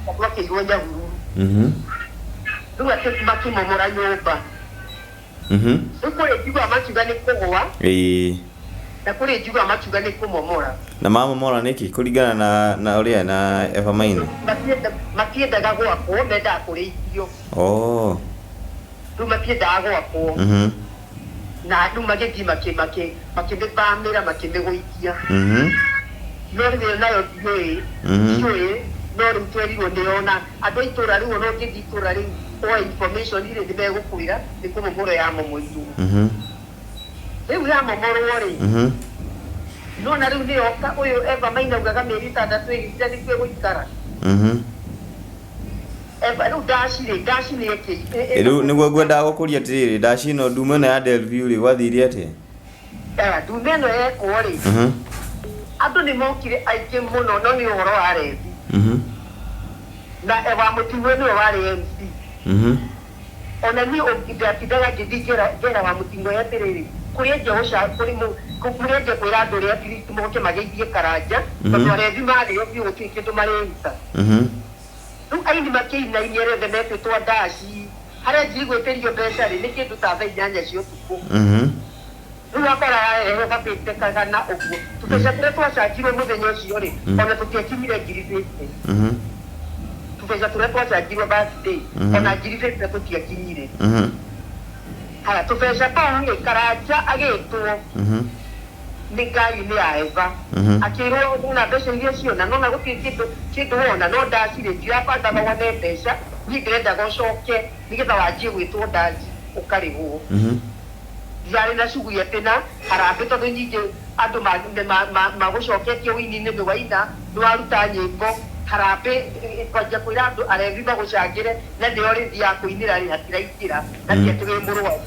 Andũ akĩirwo Nyahururu. Rĩu atĩ makĩmomora nyũmba. Rĩu kũrĩ njugaga makiuga nĩ kũgũa. Na kũrĩ njugaga makiuga nĩ kũmomora. Na mamomora nĩkĩ kũringana na ũrĩa na Eva Maina? Matiendaga gwakwo, mendaga kũrĩithio. Oh. Rĩu matiendaga gwakwo. Na rĩu magĩthiĩ makĩmĩthamĩra, makĩmĩgũithia. No rĩu ĩyo nayo ndiũĩ. Ndiũĩ, no rĩu twerirwo nĩyo na andũ a itũra rĩu, ona ũngĩthiĩ itũra rĩu woe information rĩ, nĩ megũkwĩra nĩ kũmomorwo yamomorirwo. Rĩu yamomorwo rĩ, nona rĩu nĩyoka ũyũ Eva Maina augaga mĩeri 6 ĩgĩthira nĩkuo ĩgũikara. Eva rĩu ndaci rĩ, ndaci nĩ ĩkĩ Rĩu nĩguo ngwendaga gũkũria atĩrĩrĩ, ndaci ĩno ndume ĩno ya Delview rĩ, gwathire atĩa? Ndume ĩno yekwo rĩ, andũ nĩ mokire aingĩ mũno, no nĩ ũhoro wa rethi. Na Eva Mũting'oe nĩwe warĩ MC. Ona niĩ ndatindaga ngĩthiĩ ngera wa Mũting'oe atĩrĩrĩ, kũrĩa nja kũrĩa nja kwĩra andũ ũrĩa at least moke mageithie Karanja, tondũ arethi marĩo biũ gũtirĩ kĩndũ marĩruta. Rĩu aini makĩinainia arĩa othe metĩtwo ndaci, harĩa njiri gwĩtĩrio mbeca rĩ, nĩ kĩndũ ta thaa 8 cia ũtukũ. Rĩu wakora yarehe gabĩte kagana ũguo. Tũbeca tũrĩa twacanjirwo mũthenya ũcio rĩ, ona tũtiakinyire ngiri 50. Tũbeca tũrĩa twacanjirwo birthday, ona ngiri 50 tũtiakinyire. Haya, tũbeca tũu rĩ, Karanja agĩtwo nĩ ngari-inĩ ya Eva. Akĩrwo nona mbeca iria ciona, nona gũtirĩ kĩndũ wona, no ndaci rĩ, ndirabangaga wone mbeca, niĩ ndĩrendaga ũcoke nĩgetha wanjie gwĩtwo ndaci ũkarĩhwo. Ndiarĩ na cuguri atĩ na harambĩ, tondũ nyingĩ andũ magũcoketie ũini-inĩ nĩ waina, nĩ waruta nyĩmbo, harambĩ kwanjia kwĩra andũ arethi magũcangĩre na nĩo rĩthiaga kũinĩra rĩ, hatiraingĩra na ti atĩ wĩ mũrwaru.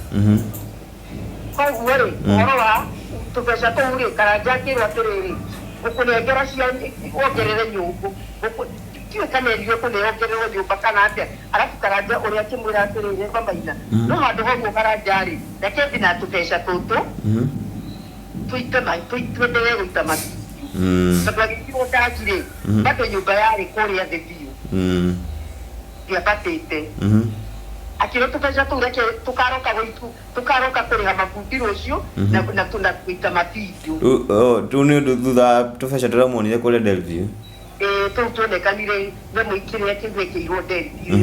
Koguo rĩ, ũhoro wa tũbeca tũu rĩ, Karanja akĩrwo atĩrĩrĩ, ngũkũnengera cia wongerere nyũngũ, ndiũĩ kana erirwo kũnengererwo nyũmba kana atĩa. Arabu Karanja ũrĩa akĩmwĩra atĩrĩrĩ, Eva Maina, no handũ ha ũguo Karanja rĩ, reke thiĩ na tũbeca tũtũ tũite twenderee gũita maticio. Tondũ agĩkirwo ndaci rĩ, bado nyũmba yarĩ kũrĩa thĩ biũ. Ndĩambatĩte. Akĩrwo tũbeca tũu reke tũkaroka gũitu, tũkaroka kũrĩha mabundi rũciũ na gũita matindio. Rĩu nĩ ũndũ thutha wa tũbeca tũrĩa muonire kũrĩa Delview? Tũu tuonekanire nyamũ kĩrĩa kĩu gĩkĩirwo Delview.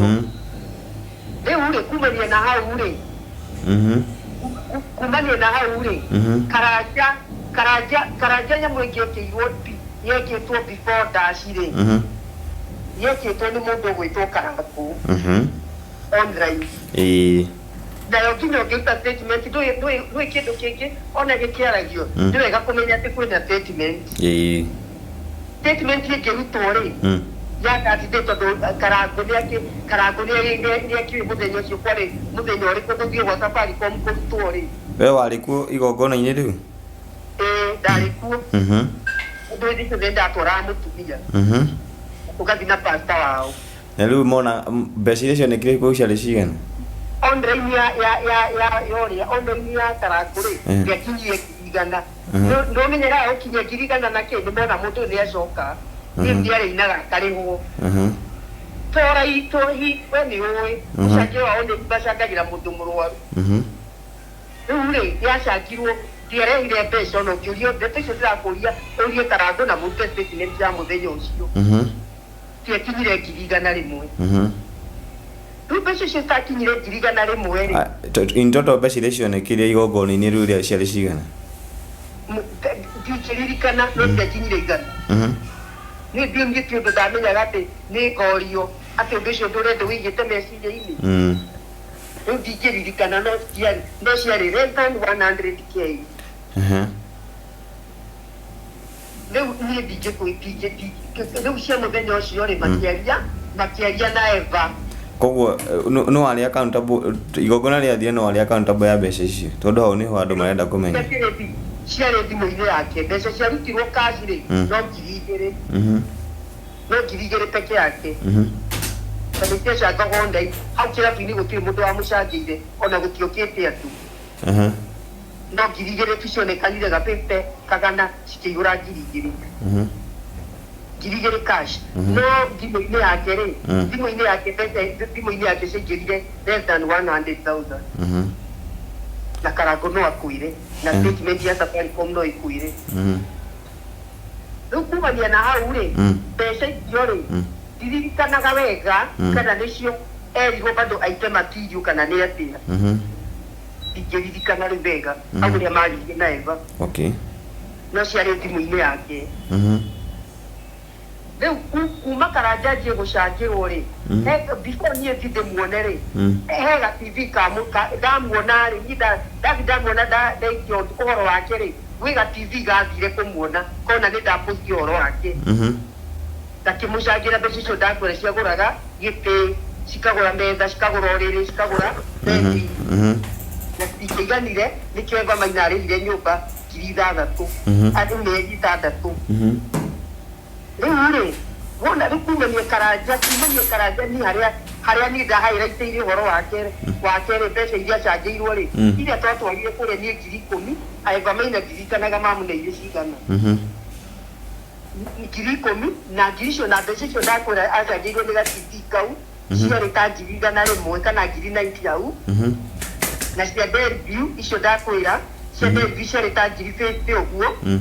Rĩu rĩ, kumania na hau rĩ, kumania na hau rĩ, Karanja nyamũ ĩngĩ ĩkĩirwo yekĩtwo before ndaci rĩ, yekĩtwo nĩ mũndũ ũgwĩtwo Karangũ online. Nayo nginya ũngĩruta statement, ndũĩ kĩndũ kĩngĩ ona gĩkĩaragio, nĩ wega kũmenya atĩ kwĩna statement. Statement ĩngĩrutwo rĩ, ya that day, tondũ Karangũ Karangũ nĩakĩũĩ mũthenya ũcio kwarĩ mũthenya ũrĩkũ gũthiĩ gwa Safaricom kũrutwo rĩ. We warĩ kuo igongona-inĩ rĩu? Ĩĩ, ndarĩ kuo. Ũndũ hĩndĩ ĩcio nĩ ndatwaraga mũtumia. Ũgathiĩ na pastor wao. Na rĩu mona mbeca iria cionekire kũu ciarĩ cigana? Online ya ũrĩa online ya Karangũ rĩ, ndĩakinyire ngiri igana. Nĩũmenyaga gũkinyia ngiri igana na kĩ, nĩmona mũndũ ũyũ nĩacoka. Niĩ ndiarĩ akarĩhwo. Tora itohi, we nĩ ũĩ. Mũcangĩro wao nĩ macangagĩra mũndũ mũrwaru. Rĩu rĩ, yacangirwo, ndiarehire mbeca ona ũngĩũrio ndeto icio ndĩrakũria, ũrie Karangũ na mũrute statement ya mũthenya ũcio. Ciakinyire ngiri igana rĩmwe. Rĩu mbeca icio citakinyire ngiri igana rĩmwe rĩ. In total mbeca iria cionekire igongona-inĩ rĩu rĩa ciarĩ cigana? Ndingĩririkana, no ciakinyire igana. Niĩ ndiumire ti ũndũ ndamenyaga atĩ nĩ ngorio, atĩ ũndũ ũcio ndũrenda ũigĩte meciria-inĩ. Rĩu ndingĩririkana, no ciarĩ less than 100K. Rĩu niĩ ndingĩkũ rĩu cia mũthenya ũcio rĩ, makĩaria na Eva. Koguo no warĩ accountable igongona rĩathire, no warĩ accountable ya mbeca icio, tondũ hau nĩho andũ marenda kũmenya. Ciarĩ thimũ-inĩ yake. Mbeca ciarutirwo cash rĩ, no 2,000. No 2,000 peke yake. Tondũ ciacangagwo online hau kĩrabu-inĩ, gũtirĩ mũndũ wamũcangĩire, ona gũtiũkĩte andũ. No 2,000 tu cionekanire, gabĩte kagana cikĩihũra 2,000. 2,000 cash, no thimũ-inĩ yake rĩ, thimũ-inĩ yake mbeca, thimũ-inĩ yake ciaingĩrire less than 100,000. Na Karango no akwĩre, na statement ya Safaricom no ĩkwĩre. Rĩu kumania na hau rĩ, mbeca icio rĩ, ndiririkanaga wega kana nĩcio erirwo bado aite material kana nĩ atĩa. Ndingĩririkana rĩu wega hau ũrĩa maririe na Eva. No ciarĩ thimũ-inĩ yake. Rĩu kuma Karanja anjie gũcangĩrwo rĩ, before niĩ thi ndĩmuone rĩ, he ga TV ndamuona rĩ, niĩ ndathi ndamuona, ndaikia ũhoro wake rĩ, gwĩ ga TV gathire kũmuona kona nĩ ndaposti ũhoro wake. Gakĩmũcangĩra mbeca icio ndakwĩra ciagũraga gĩtĩ, cikagũra metha, cikagũra ũrĩrĩ, cikagũra bedi. Na citingĩiganire, nĩkĩo Eva Maina arĩhire nyũmba 6,000 andũ mĩeri 6. Rĩu rĩ, wona rĩu kumania Karanja ni harĩa niĩ ndahairaitĩire ũhoro wake rĩ, mbeca iria acangĩirwo rĩ, iria twatwarire kũrĩa niĩ 10,000, Eva Maina ndirikanaga mamũneire cigana. 10,000 na ngiri icio na mbeca icio ndakwĩra acangĩirwo nĩ ga-TV kau ciarĩ ta 101,000 kana 90,000 hau. Na cia Bellevue icio ndakwĩra, cia Bellevue ciarĩ ta 50,000 ũguo.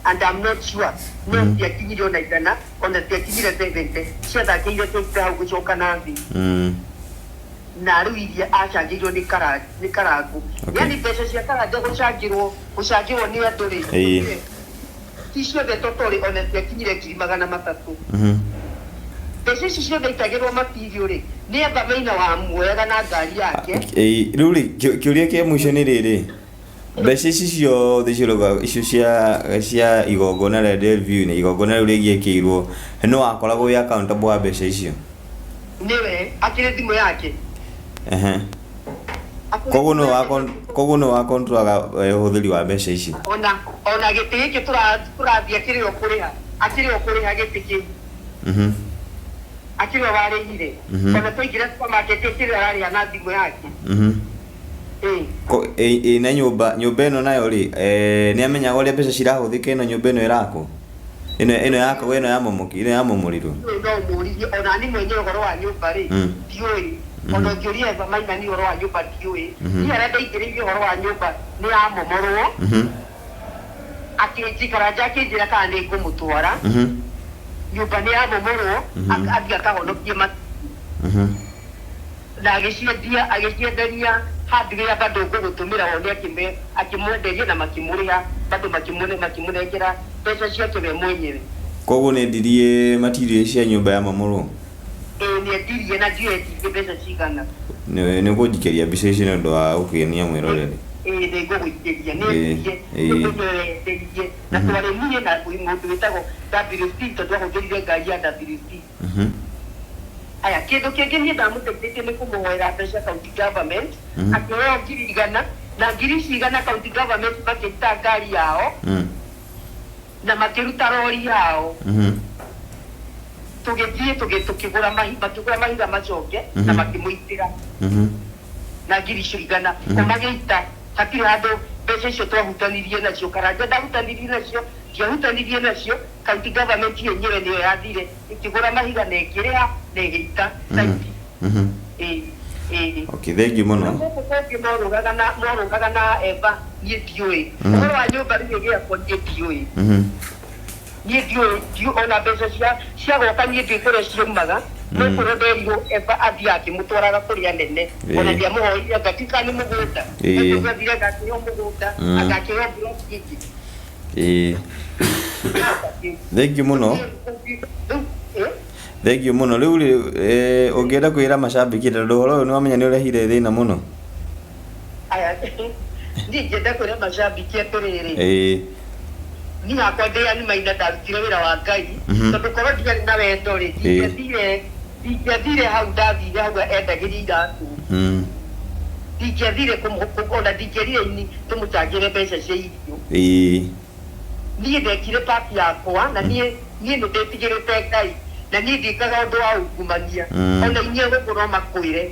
And I'm not sure, no ciakinyire ona 100, ona ciakinyire 70, ciathakĩire 50 hau gũcoka na thĩ. Na rĩu iria acangĩirwo nĩ Karango. Yani mbeca cia Karanja gũcangĩrwo nĩ andũ rĩ, ti ciothe totorĩ ona ciakinyire 300,000. Mbeca ici ciothe itagĩrwo material rĩ, nĩ Eva Maina wamuoyaga na ngari yake. Ĩĩ, rĩu rĩ, kĩũria kĩa mũico nĩ rĩrĩ, mbeca ici ciothe ciroga icio cia igongona rĩa Bellevue na igongona rĩu rĩgĩkĩirwo, no wakoragwo wĩ accountable wa mbeca icio? Nĩwe akĩrĩ thimũ yake. Akĩrĩ Koguo thimũ nĩ yake. Koguo nĩ wakontrolaga ũhũthĩri wa mbeca ici? Ona gĩtĩ gĩkĩ tũrathiĩ akĩrĩ o kũrĩha gĩtĩ kĩu. Akĩrĩ o warĩhire. Ona twaingĩra supermarket, akĩrĩ ararĩha na thimũ yake. Ĩĩ. Ĩ na nyũmba ĩno nayo rĩ, nĩ amenyaga ũrĩa mbeca cirahũthĩka, ĩno nyũmba ĩno ĩrakwo, ĩno yakagwo, ĩno ya momoki, ĩno ya momorirwo? Ndiũĩ, no ũmũririe. Ona ni mwenyewe ũhoro wa nyũmba rĩ, ndiũĩ. Ona ũngĩũria Eva Maina ni ũhoro wa nyũmba, ndiũĩ. Niĩ harĩa ndaingĩrĩirie ũhoro wa nyũmba nĩ yamomorwo. Akĩnjikara nja, akĩnjĩra kana nĩ ngũmũtwara. Nyũmba nĩ yamomorwo, athiĩ akahonokie na agĩciendia, agĩcienderia hardware bado ngũgũtũmĩra wone, akĩmwenderia na makĩmũrĩha bado, makĩmũnengera mbeca ciake we mwenyewe. Koguo nĩ endirie material cia nyũmba ya momorwo? Ĩĩ, nĩ endirie, na ndiũĩ endirie mbeca cigana. Nĩ ũkũnjikĩria mbica ici nĩ ũndũ wa gũkenia mwĩroreri? Ĩĩ, nĩ ngũgũikĩria. Nĩ endirie. Nĩ endirie na twarĩ niĩ na mũndũ wĩtagwo WC, tondũ ahũthĩrire ngari ya WC. Aya, kĩndũ kĩngĩ niĩ ndamũteithĩtie nĩ kũmũhoera mbeca county government. Akĩheo 100,000, na ngiri ici igana county government makĩruta ngari yao na makĩruta rori yao. Tũgĩthiĩ tũkĩgũra makĩgũra mahiga macoke na makĩmũitĩra na ngiri icio 100. O magĩita, hatirĩ handũ mbeca icio twahutanirie nacio. Karanja ndahutanirie nacio, ndiahutanirie nacio. County government yenyewe nĩyo yathire ĩkĩgũra mahiga na ĩkĩrĩha na ĩgĩita site. Ĩĩ, ĩĩ. Okay, thank you mũno. Gũkũ kũngĩ morũgaga na Eva, niĩ ndiũĩ. Ũhoro wa nyũmba rĩu ĩgĩakwo, niĩ ndiũĩ. Niĩ ndiũĩ, ona mbeca cia gwaka niĩ ndiũĩ kũrĩa ciaumaga, no kũrĩa nderirwo Eva athiĩ akĩmũtwaraga kũrĩa nene. Ona ndiamũhoire anga ndika nĩ mũgũnda. Eva athire agakĩheo mũgũnda, agakĩheo block ĩngĩ. Ĩĩ, thank you mũno. Rĩu, ĩ? Thank you mũno. Rĩu rĩ, ũngĩenda kwĩra macambĩki, tondũ ũhoro ũyũ nĩ wamenya nĩ ũrehire thĩna mũno. Aya, niĩ ingĩenda kwĩra macambĩki atĩrĩrĩ, niĩ hakwa ndĩ Anne Maina ndarutire wĩra wa Ngai, tondũ korwo ndiarĩ na wendo rĩ, ndingĩathire. Ndingĩathire hau, ndathire hau endagĩria iratũ. Ndingĩathire ona ndingĩerire ini tũmũcangĩre mbeca cia irio. Niĩ ndekire part yakwa na niĩ niĩ nĩ ndĩtigĩrĩte Ngai na niĩ ndiĩkaga ũndũ wa ungumania. Ona inyuĩ gũkũ no makwĩre.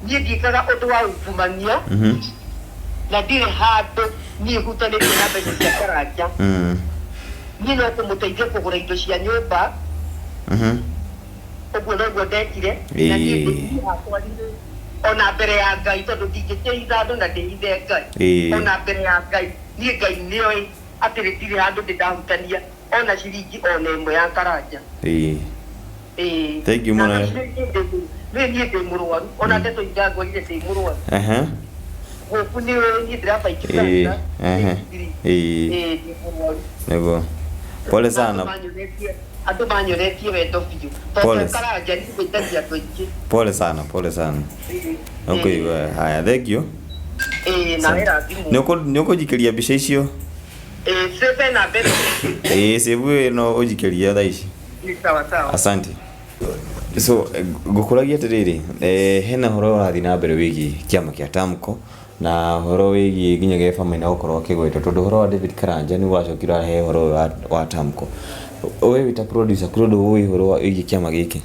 Niĩ ndiĩkaga ũndũ wa ungumania na ndirĩ handũ niĩ hutanĩtie na mbeca cia Karanja. Niĩ no kũmũteithia kũgũra indo cia nyũmba. Ũguo noguo ndekire na niĩ niĩ hakwa ona mbere ya Ngai, tondũ ndingĩkĩhitha andũ na ndĩhithe Ngai. Ona mbere ya Ngai, niĩ Ngai nĩoĩ atĩ rĩtirĩ handũ ndĩ ndahutania ona ciringi ona ĩmwe ya Karanja. Ĩĩ. Thank you Na mũno. Nĩ niĩ ndĩ mũrwaru, ona ndeto ingangorire ndĩ mũrwaru. Gũkũ nĩ ũĩ niĩ ndĩrabaiti cancer. Ĩĩ, ndĩ mũrwaru. Nĩguo. Pole sana. Andũ manyonetie wendo biũ. Pole. Tondũ Karanja nĩ gwĩtagia andũ aingĩ. Pole sana, pole sana. Ũkũigua. Haya, thank you. Ĩĩ, na wĩrathimwo. Nĩ ũkũnjikĩria mbica icio? Ĩĩ, save na mbere. Ĩĩ, save ĩno ũnjikĩrie thaa ici. Nĩ sawa sawa. Asante. So ngũkũragia atĩrĩrĩ, hena ũhoro ũrathiĩ na mbere wĩgiĩ kĩama kĩa Tamko na ũhoro wĩgiĩ nginya Eba Maina gũkorwo akĩgwetwo, tondũ ũhoro wa David Karanja nĩ wacokire warehe ũhoro ũyũ wa Tamko. We wĩ ta producer, kũrĩ ũndũ ũĩ ũhoro wĩgiĩ kĩama gĩkĩ?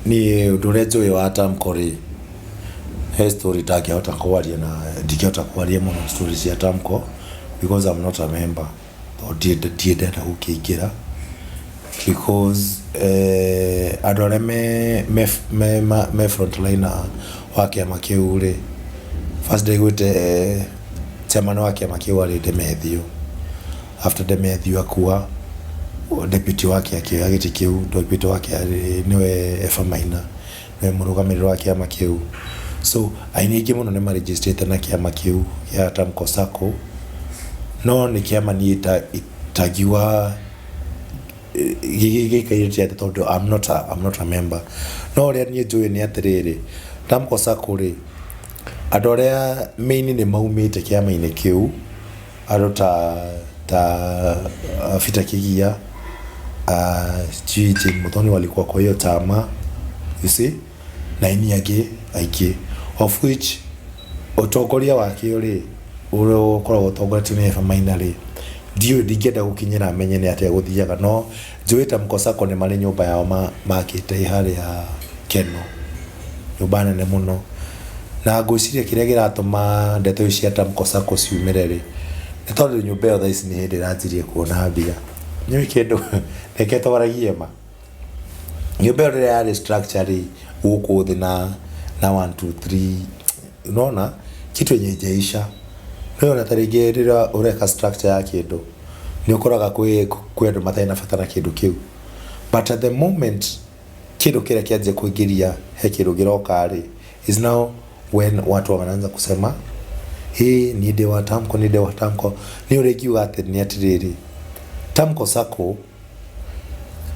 Niĩ ũndũ ũrĩa njũĩ wa Tamko rĩ, he story ndangĩhota kwaria na ndingĩhota kwaria mũno story cia Tamko because I'm not a member, tondũ ndirĩ ndenda gũkĩingĩra because andũ arĩa me frontliner wa kĩama kĩu rĩ, first ndaiguĩte chairman wa kĩama kĩu arĩ Demethiũ. After Demethiũ akua, deputy wake akĩoya gĩtĩ kĩu. Deputy wake arĩ nĩwe Eba Maina, nĩwe mũrũgamĩrĩri wa kĩama kĩu. So aini aingĩ mũno nĩ marĩnjĩstĩte na kĩama kĩu gĩa Tamko Sacco, no nĩ kĩama niĩ itangiuga gĩikaire atĩa, tondũ I'm not a member. No ũrĩa niĩ njũĩ nĩ atĩrĩrĩ, Tamko Sacco rĩ, andũ arĩa main nĩ maumĩte kĩama-inĩ kĩu, andũ ta Peter Kigia, sijui Jane Muthoni walikuwa kwa hiyo chama, you see, na aini angĩ aingĩ, of which ũtongoria wakĩo rĩ, ũrĩa ũkoragwo ũtongoretio nĩ Eba Maina rĩ, ndiũĩ, ndingĩenda gũkinyĩra menye nĩ atĩa gũthiaga, no njũĩ Tamko Sacco nĩ marĩ nyũmba yao makĩte harĩa Keno, nyũmba nene mũno. Na ngwĩciria kĩrĩa kĩratũma ndeto ici cia Tamko Sacco ciumĩre rĩ, nĩ tondũ nyũmba ĩyo thaa ici nĩ hĩndĩ ĩranjirie kuona mbia. Nĩũĩ kĩndũ, reke twaragie ma. Nyũmba ĩyo rĩrĩa yarĩ structure rĩ, gũkũ thĩ na 1 2 3, unaona kitu yenye haijaisha. Nĩ ona ta rĩngĩ rĩrĩa ũreka structure ya kĩndũ, nĩ ũkoraga kwĩ andũ matarĩ na bata na kĩndũ kĩu, but at the moment kĩndũ kĩrĩa kĩanjia kũingĩria he kĩndũ kĩroka rĩ, is now when watu wanaanza kusema, "Hii ni ndĩ wa Tamko, ni ndĩ wa Tamko." Nĩ ũrĩa ingiuga atĩ nĩ atĩrĩrĩ, Tamko Sacco,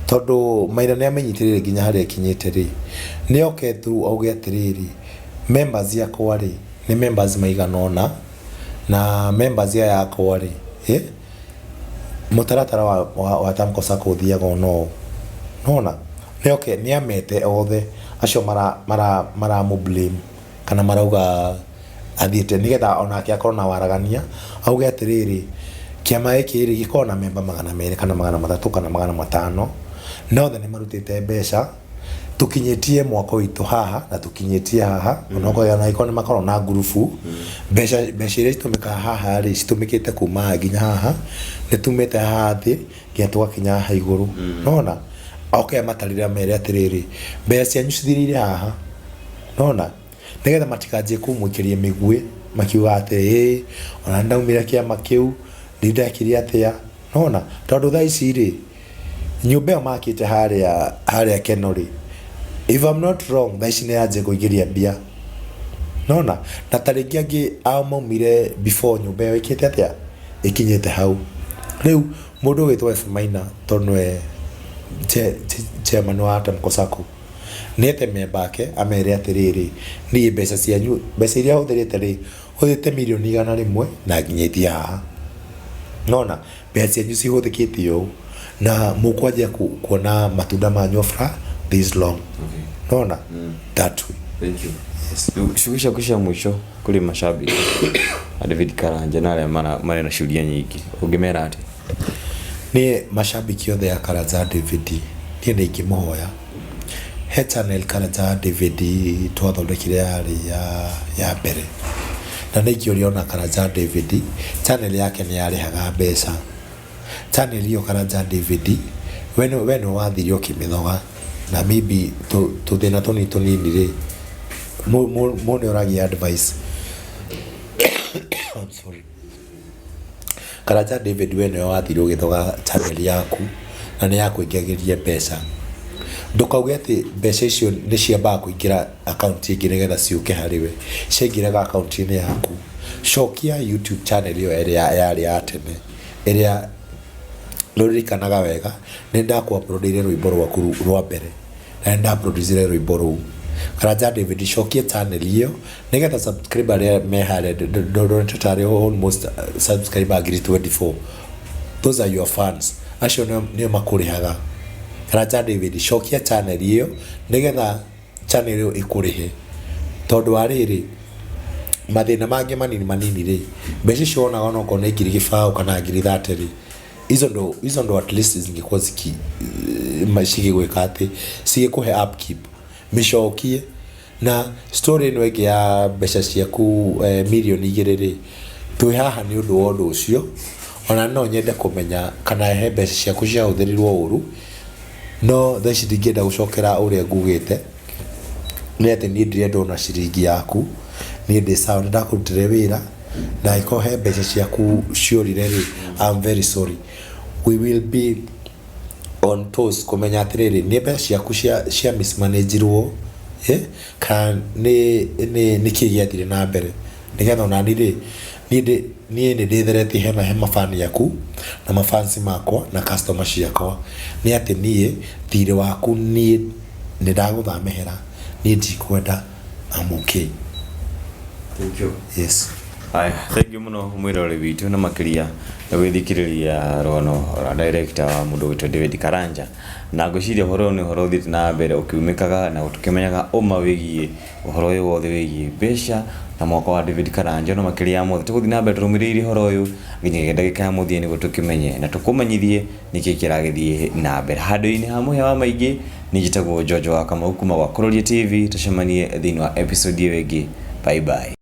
tondũ Maina nĩ amenyitĩrĩire nginya harĩa ĩkinyĩte rĩ, nĩ oke through auge atĩrĩrĩ, members yakwa rĩ, nĩ members maigana ũna, na members aya yakwa rĩ, mũtaratara wa Tamko Sacco ũthiaga ũna ũũ. Nĩwona nĩ oke nĩ amete othe acio maramũ blame kana marauga athiĩte, nĩgetha onake akorwo na waragania, auge atĩrĩrĩ, kĩama gĩkĩ rĩ, gĩkoragwo na memba 200 kana 300 kana 500, na othe nĩ marutĩte mbeca, tũkinyĩtie mwako witũ haha na tũkinyĩtie haha. Onokorwo ona angĩkorwo nĩ makoragwo na ngurubu, mbeca iria citũmĩkaga haha rĩ, citũmĩkĩte kuma haha nginya haha, nĩ tumĩte haha thĩ nginya tũgakinya haha igũrũ. Nona oke amatarĩre, amere atĩrĩrĩ, mbeca cianyu cithirĩire haha. Nona nĩgetha matikanjie kũmũikĩria mĩguĩ makiuga atĩ, ĩĩ, ona nĩ ndaumire kĩama kĩu, nĩ ndekire atĩa. Nona tondũ thaa ici rĩ, nyũmba ĩyo makĩte harĩa Keno rĩ, if I'm not wrong, thaa ici nĩ yanjia kũingĩria mbia. Nona na ta rĩngĩ angĩ ao maumire before nyũmba ĩyo ĩkĩte atĩa, ĩkinyĩte hau. Rĩu mũndũ ũgwĩtwo Eba Maina, tondũ nĩwe chairman wa Tamko Sacco, nĩete memba ake amere atĩrĩrĩ, niĩ mbeca cianyu, mbeca iria hũthĩrĩte rĩ, hũthĩrĩte mirioni 100 na nginyĩtie haha. Nona mbeca cianyu cihũthĩkĩte ũũ, na mũkwanjia kuona matunda manyu after This long. Nona that way. Thank you. Yes. Rĩu ciugo ciaku cia mũico kũrĩ mashabiki a David Karanja na arĩa marĩ na ciũria nyingĩ, ũngĩmera atĩa? Niĩ mashabiki othe a Karanja David, niĩ nĩ ingĩmũhoya he channel Karanja David twathondekire yarĩ ya mbere, na nĩ ingĩũria ona Karanja David channel yake nĩ yarĩhaga mbeca. Channel ĩyo Karanja David, we nĩ wathire ũkĩmĩthoga na maybe tũthĩna tũnini tũnini rĩ, mũndũ nĩ oragia advice. I'm sorry. Karanja David, we nĩwe wathire ũgĩthoga channel yaku na nĩ yakũingagĩria mbeca. Ndũkauge atĩ mbeca icio nĩ ciambaga kũingĩra akaunti ĩngĩ nĩgetha ciũke harĩ we. Ciaingĩraga akaunti-inĩ yaku. Cokia YouTube channel ĩyo ĩrĩa yarĩ ya tene, ĩrĩa nĩũririkanaga wega, nĩ ndakũ-upload-ĩire rwĩmbo rwaku rwa mbere na nĩ nda-produce-ire rwĩmbo rũu. Karanja David, cokia channel ĩyo nĩgetha subscriber arĩa me harĩa, ndonete tarĩ almost subscriber 24,000. Those are your fans, acio nĩo makũrĩhaga. Karanja David, cokia channel ĩyo nĩgetha channel ĩyo ĩkũrĩhe, tondũ wa rĩrĩ, mathĩna mangĩ manini manini rĩ, mbeca icio wonaga onokorwo nĩ 20,000 kana 30,000 rĩ, hizo ndo at least zingekuwa cigĩgwĩka atĩ cigĩkũhe upkeep. Mĩcokie. Na story ĩno ĩngĩ ya mbeca ciaku, 2 mirioni rĩ, twĩ haha nĩ ũndũ wa ũndũ ũcio. Ona no nyende kũmenya kana he mbeca ciaku ciahũthĩrirwo ũru, no thaa ici ndingĩenda gũcokera. Ũrĩa ngugĩte nĩ atĩ niĩ ndirenda ona ciringi yaku. Niĩ ndĩ sawa, nĩ ndakũrutĩre wĩra, na angĩkorwo he mbeca ciaku ciorire rĩ, I'm very sorry. We will be on toes kũmenya atĩrĩrĩ, nĩ mbeca ciaku cia mismanagirwo, kana nĩ kĩĩ gĩathire na mbere, nĩgetha onani rĩ, niĩ nĩ ndĩtheretie he mafani aku na mafansi makwa na customer ciakwa, nĩ atĩ niĩ thirĩ waku niĩ nĩ ndagũthamehera, niĩ ndikwenda. I'm okay. Thank you. Yes. Haya, thank you mũno mwĩroreri witũ, na makĩria nĩ gwĩthikĩrĩria rũgano rwa director wa mũndũ wĩtwo David Karanja, na ngwĩciria ũhoro ũyũ nĩ ũhoro ũthiĩte na mbere ũkiumĩkaga na tũkĩmenyaga ũma wĩgiĩ ũhoro ũyũ wothe wĩgiĩ mbeca na mwaka wa David Karanja. No makĩria ya mothe, tũgũthiĩ na mbere tũrũmĩrĩire ũhoro ũyũ nginyagia ndagĩka ya mũthia nĩguo tũkĩmenye na tũkũmenyithie nĩkĩ kĩragĩthiĩ na mbere. Handũ-inĩ ha mũhĩa wa maingĩ, niĩ njĩtagwo George wa Kamau kuma gwa Kũrũria TV. Tũcemanie thĩinĩ wa episode ĩyo ĩngĩ. Bye bye.